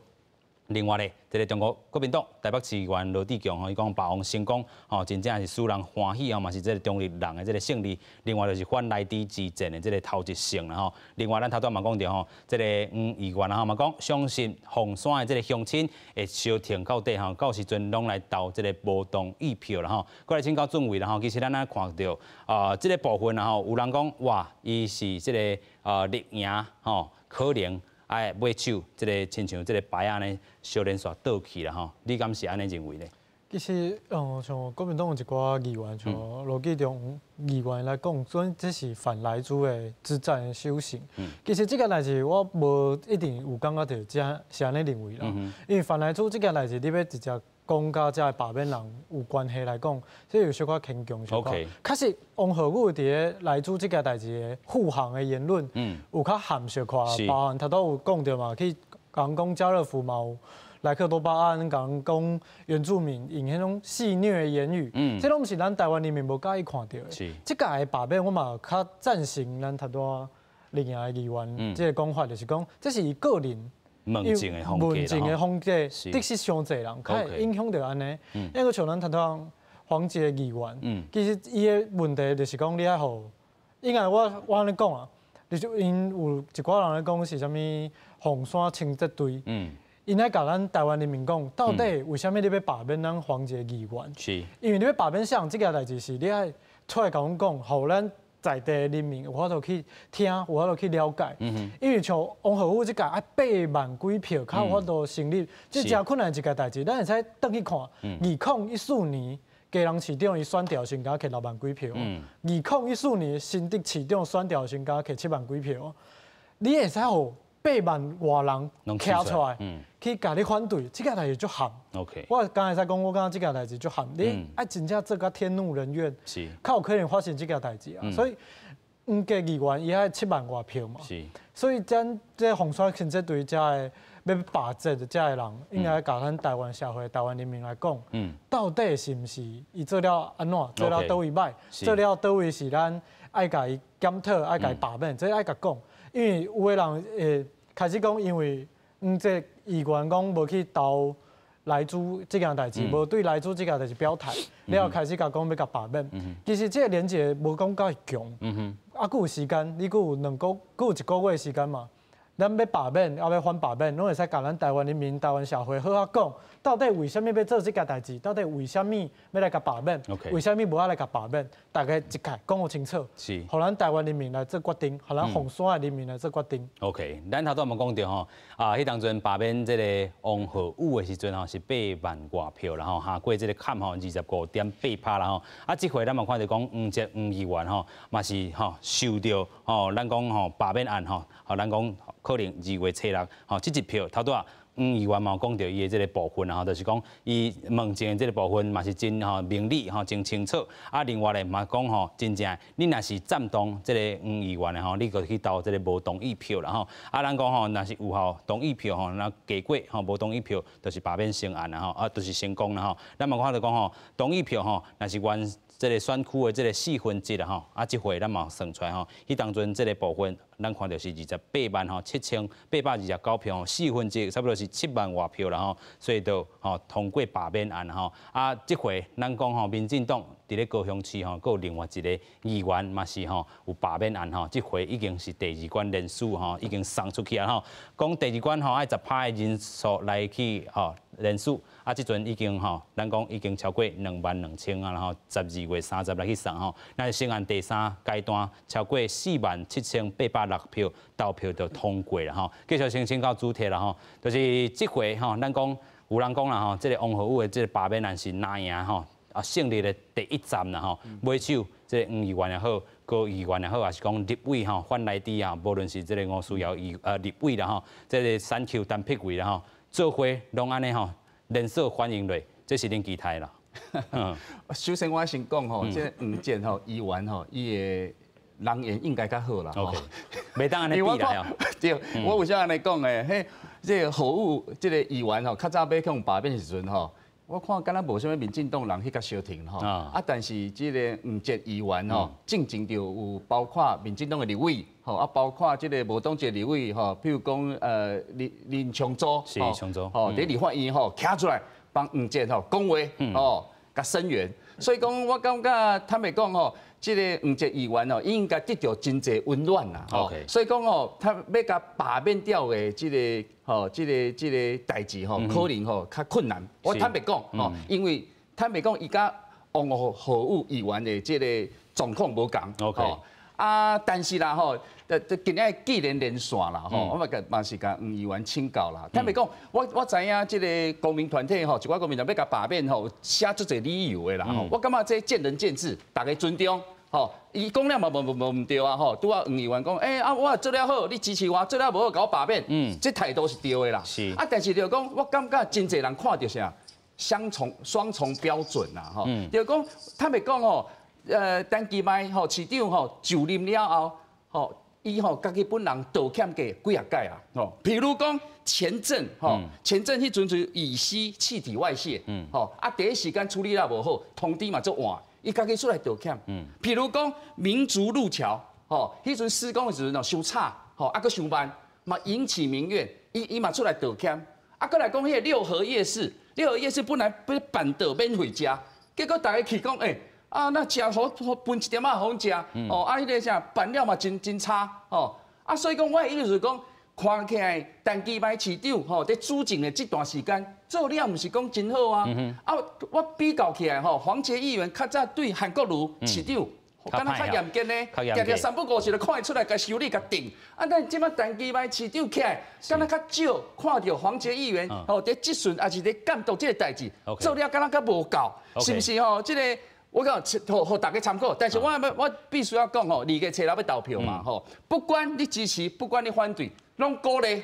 A: 另外咧，這個中國國民黨台北市議員羅智強吼，伊講罷王成功吼，真正是使人歡喜吼，嘛是這個中壢人的這個勝利。另外就是反萊豬之戰的這個頭一勝啦吼。另外，咱頭拄嘛講著吼，這個黃議員吼嘛講，相信鳳山的這個鄉親會相挺到底吼，到時陣攏來投這個無同意票啦吼。過來請教俊偉啦吼，其實咱仔看著啊，這個部分啦吼，有人講哇，伊是這個啊綠營吼，可能。哎，尾手這個親像這個牌仔呢，小連續倒去啦吼，你敢是按呢認為咧？
G: 其實，像國民黨有一寡議員，像羅致中議員來講，說這是反萊豬的之戰的首勝。其實這個代誌我無一定有感覺著這是按呢認為啦。因為反萊豬這件代誌，你欲直接講佮這個罷免人有關係來講，這有小可牽強。 確實，王浩宇佇咧萊豬這件代誌的護航的言論，有較含蓄看，包含頭拄有講著嘛，去講講家樂福嘛有。莱克多巴胺，共人讲原住民用彼种戏谑的言语，这拢是咱台湾人民无佮意看著的。这届的罢免，我嘛较赞成咱头拄仔绿营的议员这个讲法，就是讲这是伊个人
A: 问政的风格，
G: 问政的风格，得失伤济人，较会影响著按呢。抑阁像咱头拄黄捷议员，其实伊的问题就是讲你爱予，应该我按呢讲啊，就是𪜶有一寡人咧讲是啥物凤山清洁队，𪜶爱共咱台湾人民讲，到底为啥物你欲罢免咱黄捷议员？因为你欲罢免啥人，这件代志是你爱出来共阮讲，予咱在地的人民有法度去听，有法度去了解。因为像王浩宇这届爱8万几票，较有法度成立，这诚困难一件代志。咱会使转去看，2014年基隆市长伊选调时，敢摕6万几票。2014年新竹市长选调时，敢摕7万几票。你会使予8万外人徛出来，去共你反对，这件代志足譀。我刚才在讲，我感觉这件代志足譀。你爱真正做甲天怒人怨，较有可能发生这件代志啊。所以黄杰议员伊爱7万外票嘛。所以咱这凤山清洁队遮的欲罢职的遮的人，应该共咱台湾社会、台湾人民来讲，到底是毋是伊做了按怎，做了佗位䆀，做了佗位是咱爱共伊检讨、爱共伊罢免，这爱共讲。因为有的人会开始讲，因为黄捷议员讲无去投莱猪这件代志，无对莱猪这件代志表态，了后开始共讲欲共罢免。其实这个连结无讲较强，啊，阁有时间，你阁有两个，阁有一个月时间嘛。咱欲罢免，抑欲反罢免，拢会使共咱台湾人民、台湾社会好好讲，到底为啥物欲做这件代志？到底为啥物欲来共罢免？为啥物无爱来共罢免？大家一概讲予清楚，予咱台湾人民来做决定，予咱凤山的人民来做决定。
A: OK，咱头拄嘛讲著吼，啊，彼当阵罢免这个王浩宇的时阵吼，是8万外票啦吼，下过这个坎吼25.8%啦吼。啊，这回咱嘛看著讲黄捷黄议员吼，嘛是吼受著吼，咱讲吼罢免案吼，吼咱讲可能2月初6吼，这一票头拄仔黄议员嘛有讲著伊的这个部分啦吼，就是讲伊问政的这个部分嘛是真吼明理吼，真清楚。啊，另外咧嘛讲吼，真正你若是赞同这个黄议员的吼，你就去投这个无同意票啦吼。啊，咱讲吼，若是有效同意票吼，那加过吼无同意票，就是罢免成案啦吼，啊，就是成功啦吼。咱嘛看著讲吼，同意票吼，若是原这个选区的这个1/4啦吼，啊，这回咱嘛算出来吼，彼当阵这个部分，咱看著是28万吼7829票吼，1/4差不多是7万外票啦吼，所以就吼通过罢免案吼。啊，这回咱讲吼，民进党伫咧高雄市吼，阁有另外一个议员嘛是吼有罢免案吼，这回已经是第二关连署吼，已经送出去啊吼。讲第二关吼爱10%的人数来去吼连署，啊，这阵已经吼，咱讲已经超过2万2千啊，然后12月30来去送吼。咱先按第三阶段超过4万7806票投票就通过了吼。继续先请教主题啦吼，就是这回吼，咱讲有人讲啦吼，这个王浩宇的这个罢免案是哪赢吼？啊，胜利的第一站啦吼，尾手这个黄议员也好，高议员也好，也是讲立委吼，范莱弟啊，无论是这个吴思瑶立委啦吼，这个选区陈柏惟啦吼，做伙拢按呢吼，连锁反应落，这是恁期待啦。
H: 首先我先讲吼，这个黄捷吼议员吼，伊的人缘应该较好啦。
A: OK，袂当按呢比啦。
H: 对，我为啥按呢讲的？彼这个浩宇这个议员吼，较早欲去予罢免时阵吼，我看敢若无啥物民进党人去共相挺吼，啊，但是这个黄捷议员吼，进前就有包括民进党的立委吼，啊，包括这个无党籍立委吼，譬如讲林林昶佐，
A: 是昶佐，
H: 吼，伫立法院吼，徛出来帮黄捷吼讲话吼，共声援，所以讲我感觉坦白讲吼，这个黄捷议员哦，应该得著真济温暖啦，吼，所以讲哦，他欲共罢免掉的这个吼，这个代志吼，可能吼较困难。我坦白讲吼，因为坦白讲，伊佮王浩宇议员的这个状况无仝。 啊，但是啦吼，这今仔既然连线啦吼，我嘛共嘛是共黄议员请教啦。坦白讲，我知影这个公民团体吼，一寡公民团欲共罢免吼，写足济理由的啦吼。我感觉这见仁见智，大家尊重。吼，伊讲了嘛无毋对啊吼，拄仔黄议员讲，欸啊，我做了好，你支持我，做了无好，共我罢免，这态度是对的啦。啊，但是就讲，我感觉真济人看著啥，双重标准啦吼。就讲坦白讲吼，陈其迈吼市长吼就任了后，吼，伊吼家己本人道歉过幾仔擺啊，吼，譬如講前鎮吼，前鎮彼陣就乙烯氣體外洩，吼，啊第一時間處理了無好，通知嘛足晚，伊家己出來道歉。譬如講民族路橋，吼，彼陣施工的時陣哦，傷早，吼，啊閣傷慢，嘛引起民怨，伊嘛出來道歉。啊，閣來講彼个六合夜市，六合夜市本來欲辦桌免費食，結果逐家去講，欸，啊，那食好好分一點仔予阮食，哦，啊，彼个啥辦了嘛真真差，哦，啊，所以講我的意思是講，看起來陳其邁市長吼，佇主政的這段時間做了毋是講真好啊，啊，我比較起來吼，黃捷議員較早對韓國瑜市長，敢若較嚴格呢，定定三不五時就看伊出來共修理共定。啊，咱這擺陳其邁市長起來，敢若較少看著黃捷議員吼，佇質詢抑是佇監督這个代誌，做了敢若較無夠，是毋是吼？這個我講，予大家參考。但是我必須要講吼，二月初六欲投票嘛吼，不管你支持，不管你反對，攏鼓勵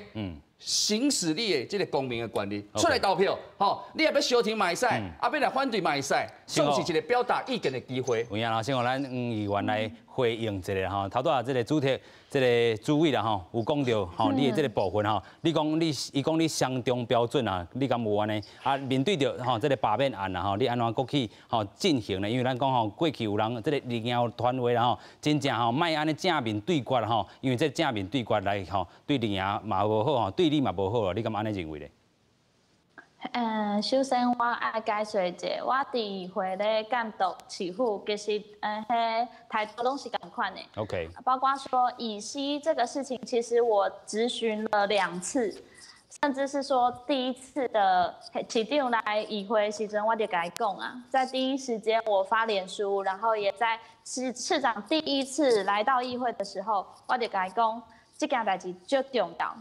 H: 行使你的這个公民的權利，出來投票，吼，你若欲相挺嘛會使，啊，欲來反對嘛會使，算是一个表達意見的機會。
A: 有影啦，先予咱黃議員來回應一下吼。頭拄仔這个主題，這个主委啦吼，有講著吼，你的這个部分吼，你講你，伊講你雙重標準啊，你敢有按呢？啊，面對著吼這个罷免案啦吼，你按怎閣去吼進行呢？因為咱講吼，過去有人這个綠營團話啦吼，真正吼莫按呢正面對決吼，因為這正面對決來吼，對綠營嘛無好吼，對你嘛無好啊，你敢按呢認為咧？
O: 首先我愛解釋一下，我佇議會咧監督市府，其實彼態度攏是仝款的。 包括說乙烯這個事情，其實我質詢了2次，甚至是說第一次的市長來議會時陣，我就共伊講啊，在第一時間我發臉書，然後也在市長第一次來到議會的時候，我就共伊講。這件代誌足重要，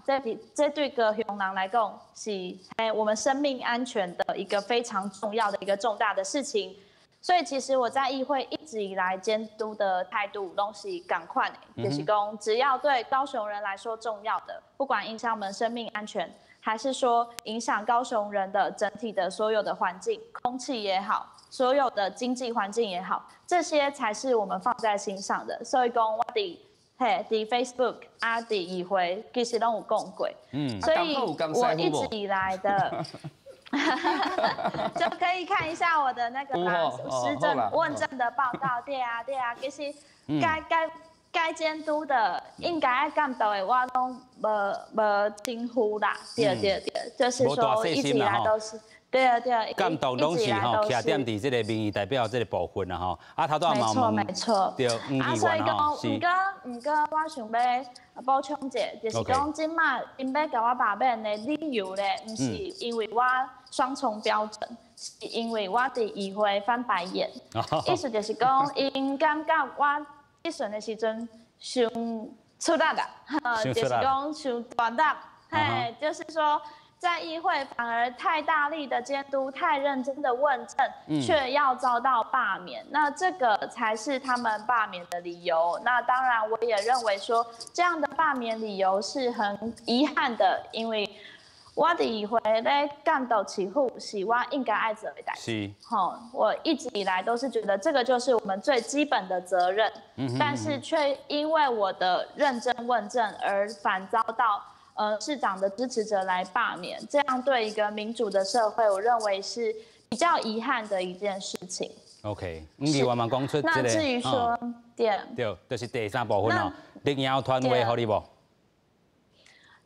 O: 這對高雄人來講是我們生命安全的一個非常重要的一個重大的事情。所以其實我在議會一直以來監督的態度攏是仝款的，就是講只要對高雄人來說重要的，不管影響我們生命安全，還是說影響高雄人的整體的所有的環境、空氣也好，所有的經濟環境也好，這些才是我們放在心上的。所以講我佇嘿，佇 Facebook 啊，佇議會其實攏有講過，所以我一直以來的，就可以看一下我的那個啦，施政問政的報告，對啊對啊，其實該監督的，應該愛監督的，我攏無輕忽啦，對對對，就是說一直以來都是。對啊對啊，
A: 監督攏是吼，徛踮佇這个民意代表這个部分啦吼。啊，頭拄仔嘛
O: 問，沒錯，
A: 對，黃議員吼，
O: 是。毋過，我想欲補充一下，就是講這擺𪜶欲共我罷免的理由咧，毋是因為我雙重標準，是因為我佇議會翻白眼。意思就是講，𪜶感覺我質詢的時陣傷出力啦，就是講傷大力，嘿，就是說。在議會反而太大力的監督、太認真的問政，卻要遭到罷免，那這個才是他們罷免的理由。那當然，我也認為說這樣的罷免理由是很遺憾的，因為我佇議會咧監督市府是我應該愛做的代誌。吼，我一直以來都是覺得這個就是我們最基本的責任，但是卻因為我的認真問政而反遭到市長的支持者來罷免，這樣對一個民主的社會，我認為是比較遺憾的一件事情。
A: OK，黃議員嘛講出這個，
O: 那至於說，對，
A: 對，就是第三部分哦，綠營團話予你無？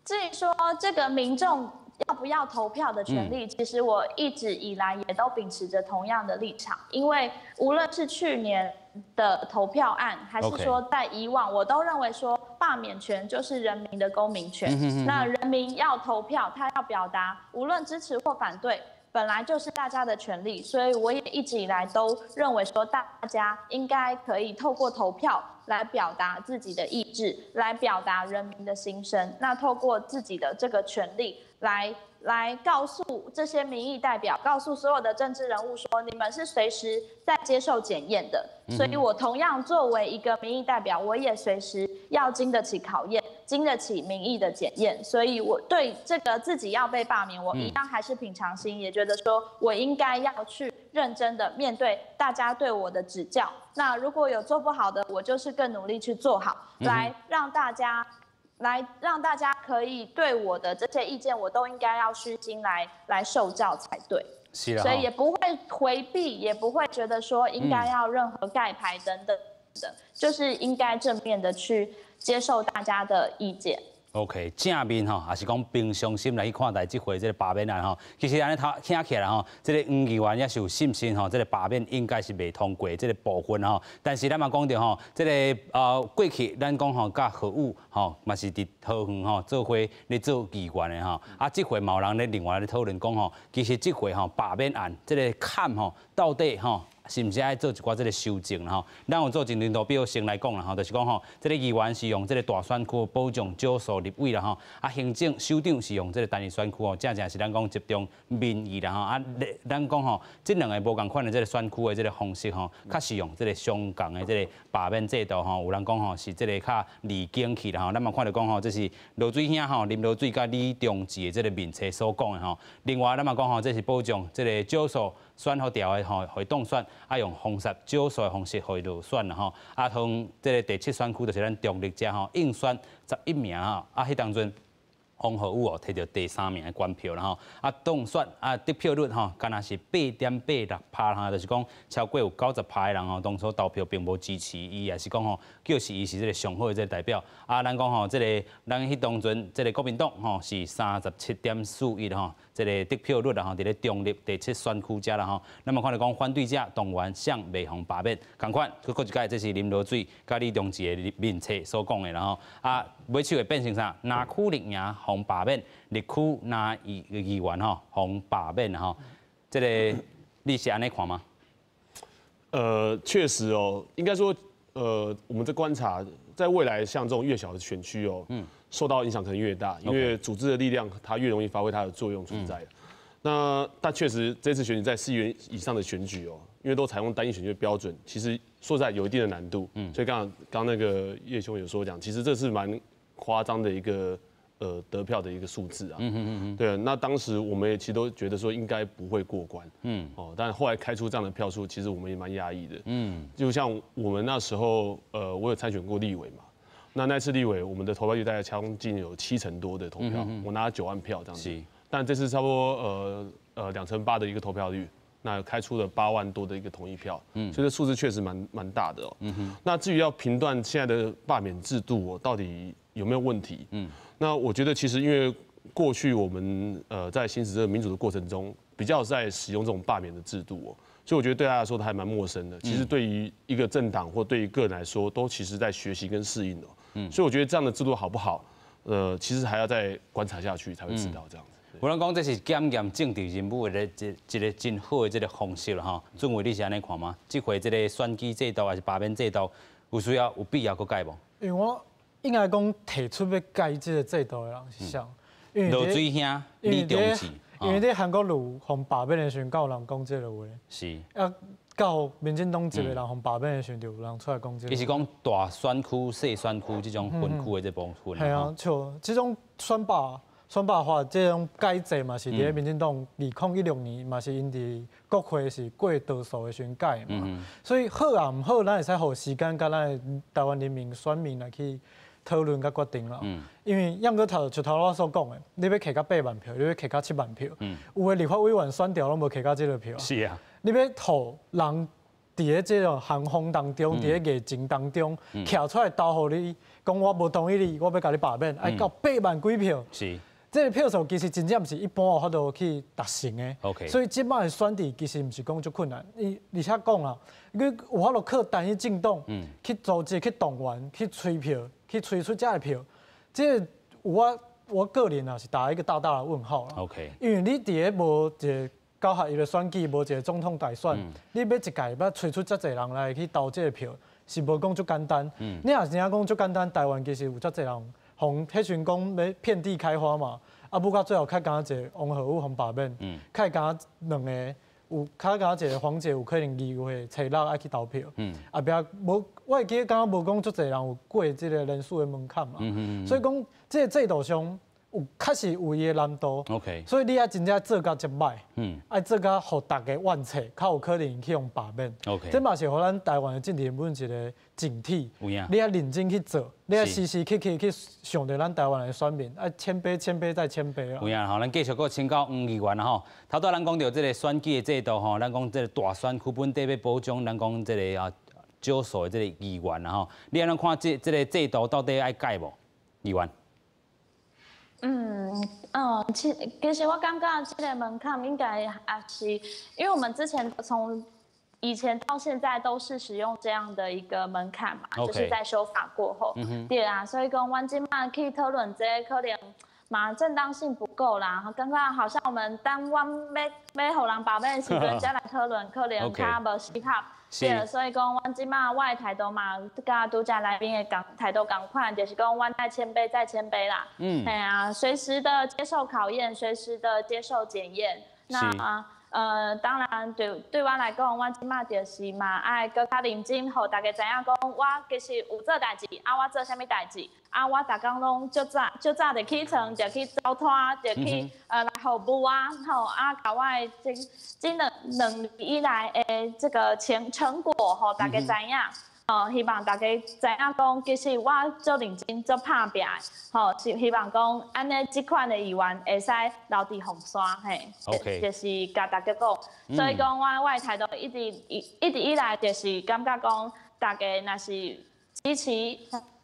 O: 至於說這個民眾要不要投票的權利，其實我一直以來也都秉持着同樣的立場，因為無論是去年的投票案，還是說在以往，我都認為說罷免權就是人民的公民權。那人民要投票，他要表達，無論支持或反對，本來就是大家的權利。所以我也一直以來都認為說，大家應該可以透過投票來表達自己的意志，來表達人民的心聲。那透過自己的這個權利來告訴這些民意代表，告訴所有的政治人物說，你們是隨時在接受檢驗的。所以我同樣作為一個民意代表，我也隨時要經得起考驗。经得起民意的检验。所以我对这个自己要被罢免，我一样还是平常心，也觉得说我应该要去认真的面对大家对我的指教。那如果有做不好的，我就是更努力去做好，来让大家可以对我的这些意见，我都应该要虚心来受教才对。
A: 是啦，
O: 所以也不会回避，也不会觉得说应该要任何盖牌等等的，就是应该正面的去接受大家的意见。
A: OK，正面吼，也是讲平常心来去看待這回這个罷免案吼。其實按呢聽起來吼，這个黃議員也是有信心吼，這个罷免應該是袂通過這个部分吼。但是咱嘛講著吼，這个過去咱講吼，佮何宇吼嘛是佇桃園吼做伙咧做議員的吼。啊，這回嘛有人咧另外咧討論講吼，其實這回吼罷免案這个坎吼到底吼，是毋是愛做一寡這个修正吼？咱有做一張圖表先來講啦吼，就是講吼，這个議員是用這个大選區保障少數立委啦吼，啊，行政首長是用這个單一選區吼，正正是咱講集中民意啦吼。啊，咱講吼，這兩个無仝款的這个選區的這个方式吼，較是用這个相仝的這个罷免制度吼。有人講吼是這个較離經去啦吼。咱嘛看著講吼，這是羅水兄吼林羅水佮李中志的這个面冊所講的吼。另外，咱嘛講吼，這是保障這个少數選予牢的吼，會當選，啊用方式少數的方式予伊落選啦吼。啊，同這个第七選區就是咱中壢遮吼，應選11名吼，啊，彼當陣王浩宇哦，摕著第三名的懸票啦吼，啊當選啊得票率吼，敢若是8.86%哈，就是講超過有90%的人吼，當初投票並無支持伊，也是講吼，叫是伊是這个上好的這个代表。啊，咱講吼，這个咱彼當陣這个國民黨吼是37.41吼，這个得票率啦吼，佇咧中壢第七選區遮啦吼。咱嘛看著講反對者動員誰袂予罷免，仝款，閣閣一擺，這是林羅水佮李中志的面冊所講的啦吼。啊，尾手會變成啥？南區綠營予罷免，綠區南議員吼予罷免吼，這个你是按呢看嗎？
N: 確實哦，應該說，我們在觀察，在未來像這種越小的選區哦，受到影響可能越大，因為組織的力量它越容易發揮它的作用存在。那但確實這次選舉在市議員以上的選舉哦，因為都採用單一選區的標準，其實說實在有一定的難度。所以剛剛那個葉兄有說講，其實這是蠻誇張的一個得票的一個數字啊。對，那當時我們也其實都覺得說應該不會過關。哦，但後來開出這樣的票數，其實我們也蠻訝異的。就像我們那時候，我有參選過立委嘛。那次立委，我們的投票率大概將近有7成多的投票，我拿了9萬票這樣子。但這次差不多2.8成的一個投票率，那開出了8萬多的一個同意票，所以這數字確實蠻大的哦。那至於要評斷現在的罷免制度哦，到底有沒有問題？那我覺得其實因為過去我們在行使這個民主的過程中，比較在使用這種罷免的制度哦，所以我覺得對大家來說都還蠻陌生的。其實對於一個政黨或對於個人來說，都其實在學習跟適應的。所以我覺得這樣的制度好不好？其實還要再觀察下去才會知道這樣子。
A: 有人講這是檢驗政治人物的一個真好的這個方式啦吼。俊偉，你是按呢看嗎？這回這個選舉制度還是罷免制度，有需要有必要閣改無？
G: 因為我應該講提出欲改這個制度的人是誰？
A: 因為羅水兄李中志，
G: 因為佇韓國瑜予罷免的時陣，敢有人講這個話？
A: 是。
G: 啊，到民進黨一個人予罷免的時陣，就有人出來講這個。
A: 伊是講大選區、細選區這種分區的這部分。
G: 係啊，像這種選罷法這種改制嘛，是佇咧民進黨2016年嘛，是𪜶佇國會是過多數的時陣改的嘛。所以好抑毋好，咱會使予時間佮咱的台灣人民選民來去討論佮決定啦。因為猶閣頭就頭我所講的，你欲摕到8萬票，你欲摕到7萬票，有的立法委員選著攏無摕到這個票。
A: 是啊。
G: 你欲予人佇咧這個寒風當中，佇咧疫情當中，徛出來投予你，講我無同意你，我欲共你罷免，愛到8萬幾票。這個票數其實真正毋是一般有法度去達成的。 所以這擺的選制其實毋是講足困難。伊而且講啦，你有法度靠單一政黨去組織、去動員、去催票、去催出這個票，這個我個人啊是打一個大大的問號啦。 因為你佇咧無一個9合1的選舉，無一個總統大選，你欲一屆欲催出遮濟人來去投這個票，是無講足簡單。你若真正講足簡單，台灣其實有遮濟人，予彼時陣講欲遍地開花嘛，啊，不過最後較敢一個王浩宇予罷免，較敢兩個有較敢一个黄姐有可能2月初6爱去投票，啊，别无，我会记得敢若无讲足济人有过这个人数的门槛嘛，所以讲这个制度上有确实有伊的难度。 所以你爱真正做甲遮歹，爱做甲予大家怨册，较有可能去予罢免。 这嘛是予咱台湾的政治人物一个警惕。你爱认真去做，你爱时时刻刻去想著咱台湾的选民，爱谦卑、谦卑再谦卑啊。
A: 有影吼，咱继续阁请教黄议员啦吼。头拄咱讲著这个选举的制度吼，咱讲这个大选区本底欲保障，咱讲这个啊少数的这个议员啦吼。你按怎看这个制度到底爱改无？议员？
O: 其实我感觉这个门槛应该也是，因为我们之前从以前到现在都是使用这样的一个门槛嘛， 就是在修法过后，对啊，所以讲阮这马去讨论这个可能嘛正当性不够啦，感觉好像我们当阮欲予人罢免的时阵才来讨论，可能较无适合。对，所以讲，阮这马我的态度嘛，佮拄才来宾的共态度仝款，就是讲，阮爱谦卑再谦卑啦。嘿啊，随时的接受考验，随时的接受检验。那当然对我来讲，阮这马就是嘛爱阁较认真，予大家知影讲，我其实有做代志，啊，我做啥物代志，啊，我逐工拢足早足早就起床，就去走摊，就去来服务啊，吼啊，共我的这两年以来的这个成果，予大家知影。哦，希望大家知影讲，其实我足认真、足拍拚的，吼，是希望讲按呢这款的议员会使留伫凤山，嘿，就是共大家讲。所以讲，我的态度一直以来就是感觉讲，大家若是支持，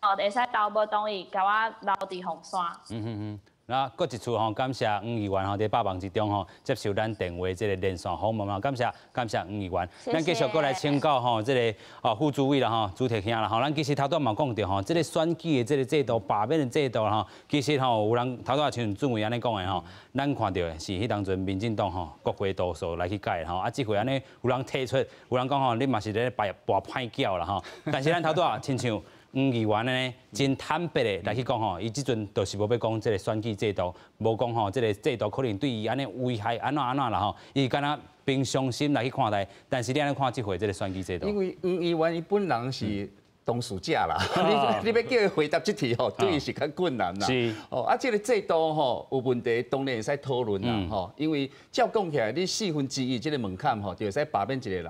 O: 哦，会使投无同意，共我留伫凤山。
A: 那阁一次吼，感谢黄议员吼，伫百忙之中吼，接受咱电话这个连线访问吼，感谢感谢黄议员。咱继续阁来请教吼，这个哦副主委啦吼，朱铁兄啦吼，咱其实头拄嘛讲著吼，这个选举的这个制度、罢免的制度吼，其实吼有人头拄像主委按呢讲的吼，咱看著的是彼当阵民进党吼国会多数来去改吼，啊这回按呢有人提出，有人讲吼，你嘛是咧跋歹搅啦吼，但是咱头拄仔亲像黄议员呢，真坦白的来去讲吼，伊这阵就是无欲讲这个选举制度，无讲吼这个制度可能对伊按呢危害按怎按怎啦吼，伊敢若平常心来去看待。但是你按呢看这回这个选举制度？
H: 因为黄议员伊本人是当事者啦，你欲叫伊回答这题吼，对伊是较困难啦。哦，啊，这个制度吼有问题，当然会使讨论啦吼。因为照讲起来，你1/4这个门槛吼，就会使罢免一个人。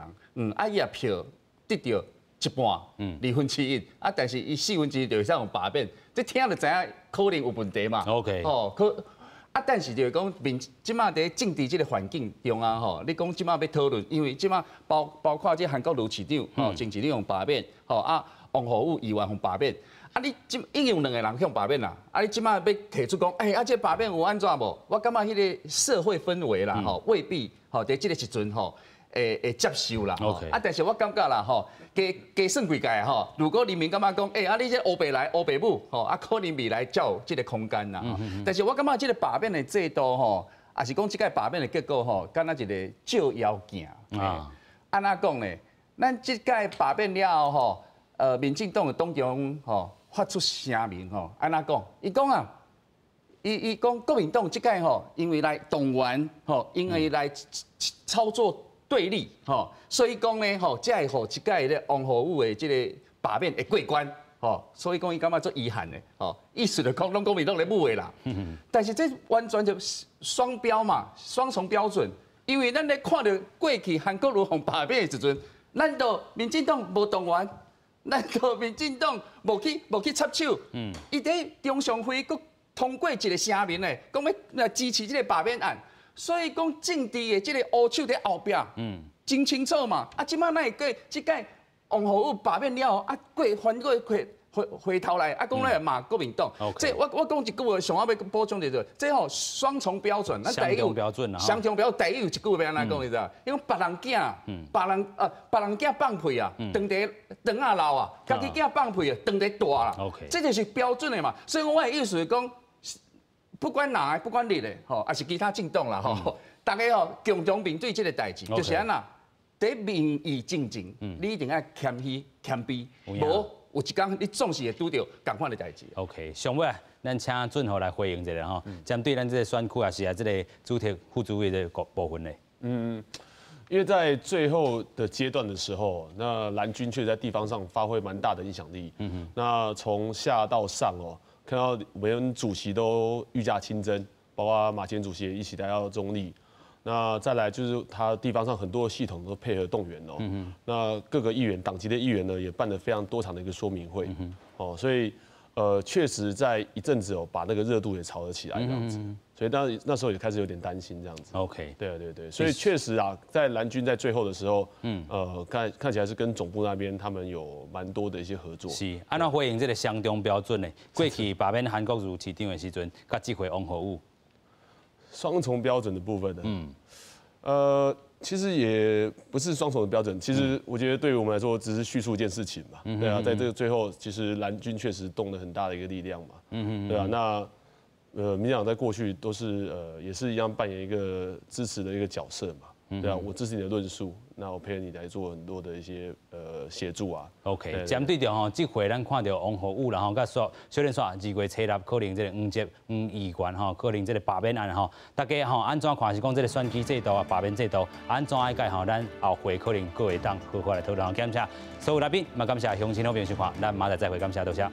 H: 啊，伊也票得著一半，1/2，啊，但是伊1/4就会使予罢免，这听就知影可能有问题嘛。 哦，可啊，但是就是讲，民这马伫政治这个环境中啊，吼，你讲这马欲讨论，因为这马包括这韩国瑜市长，吼，前市长予罢免，吼啊，王宏宇议员予罢免，啊，你这已经有两个人予罢免啦，啊，你这马欲提出讲，欸，啊，这罢免有按怎无？我感觉彼个社会氛围啦，吼，未必吼，伫这个时阵吼，会接受啦，啊，但是我感觉啦，吼，加加算几届吼，如果人民感觉讲，欸，啊，你这乌白来乌白舞，吼，啊，可能未来才有这个空间啦。但是我感觉这个罢免的制度，吼，也是讲这届罢免的结果，吼，敢若一个照妖镜啊。按怎讲呢？咱这届罢免了后，吼，民进党的党中央，吼，发出声明，吼，按怎讲？伊讲啊，伊讲国民党这届吼，因为来动员，吼，因为来操作对立，吼，所以讲呢，吼，才会予这届咧王宏宇的这个罢免会过关，吼，所以讲伊感觉足遗憾的，吼，意思就讲拢国民党咧舞的啦。但是这完全就双标嘛，双重标准。因为咱咧看著过去韩国瑜予罢免的时阵，难道民进党无动员？难道民进党无去插手？伊伫中常会阁通过一个声明咧，讲欲来支持这个罢免案。所以讲政治的这个乌手伫后壁，真清楚嘛。啊，这马哪会过这届王宏宇罢免了后，啊，过翻过回头来，啊，讲来骂国民党。这我讲一句话，上后欲补充就是，这吼双重标准。
A: 双重标准啊。
H: 双重标准，第一有一句话欲按怎讲，你知影？因为别人囝，别人囝放屁啊，当佇肠仔老啊，家己囝放屁啊，当佇大啦。这就是标准的嘛。所以我的意思是讲，不管蓝的，不管绿的，吼，抑是其他政党啦，吼，大家吼共同面对这个代志，就是按怎，伫民意进前，你一定爱谦虚谦卑，无有一工你总是会拄著仝款的代志。
A: OK，上尾咱请俊豪来回应一下吼，针对咱这个选区也是啊，这个主题副主委的部分咧。
N: 因为在最后的阶段的时候，那蓝军却在地方上发挥蛮大的影响力。那从下到上哦，看到我们主席都御驾亲征，包括马前主席也一起来到中坜。那再来就是他地方上很多系统都配合动员哦。那各个议员、党籍的议员呢，也办了非常多场的一个说明会。哦，所以确实在一阵子哦，把那个热度也炒了起来这样子。所以当那时候也开始有点担心这样子。 对对对，所以确实啊，在蓝军在最后的时候，看看起来是跟总部那边他们有蛮多的一些合作。
A: 是，按怎回应这个双重标准呢？过去罢免韩国瑜市长的时阵，佮这回王浩宇。
N: 双重标准的部分呢？其实也不是双重的标准。其实我觉得对于我们来说，只是叙述一件事情嘛。对啊，在这个最后，其实蓝军确实动了很大的一个力量嘛。对啊，那民进党在过去都是也是一样扮演一个支持的一个角色嘛。对啊，我支持你的论述，那我配合你来做很多的一些协助啊。
A: OK，针对著吼，這回咱看著王浩宇啦吼，佮小小連煞2月初6可能這个黃捷黃議員吼，可能這個罷免案吼，大家吼按怎看是講這個選舉制度啊，罷免制度按怎愛改吼，咱後回可能閣會當好好來討論。感謝所有來賓，嘛感謝鄉親好朋友收看，咱明仔載再會，感謝多謝。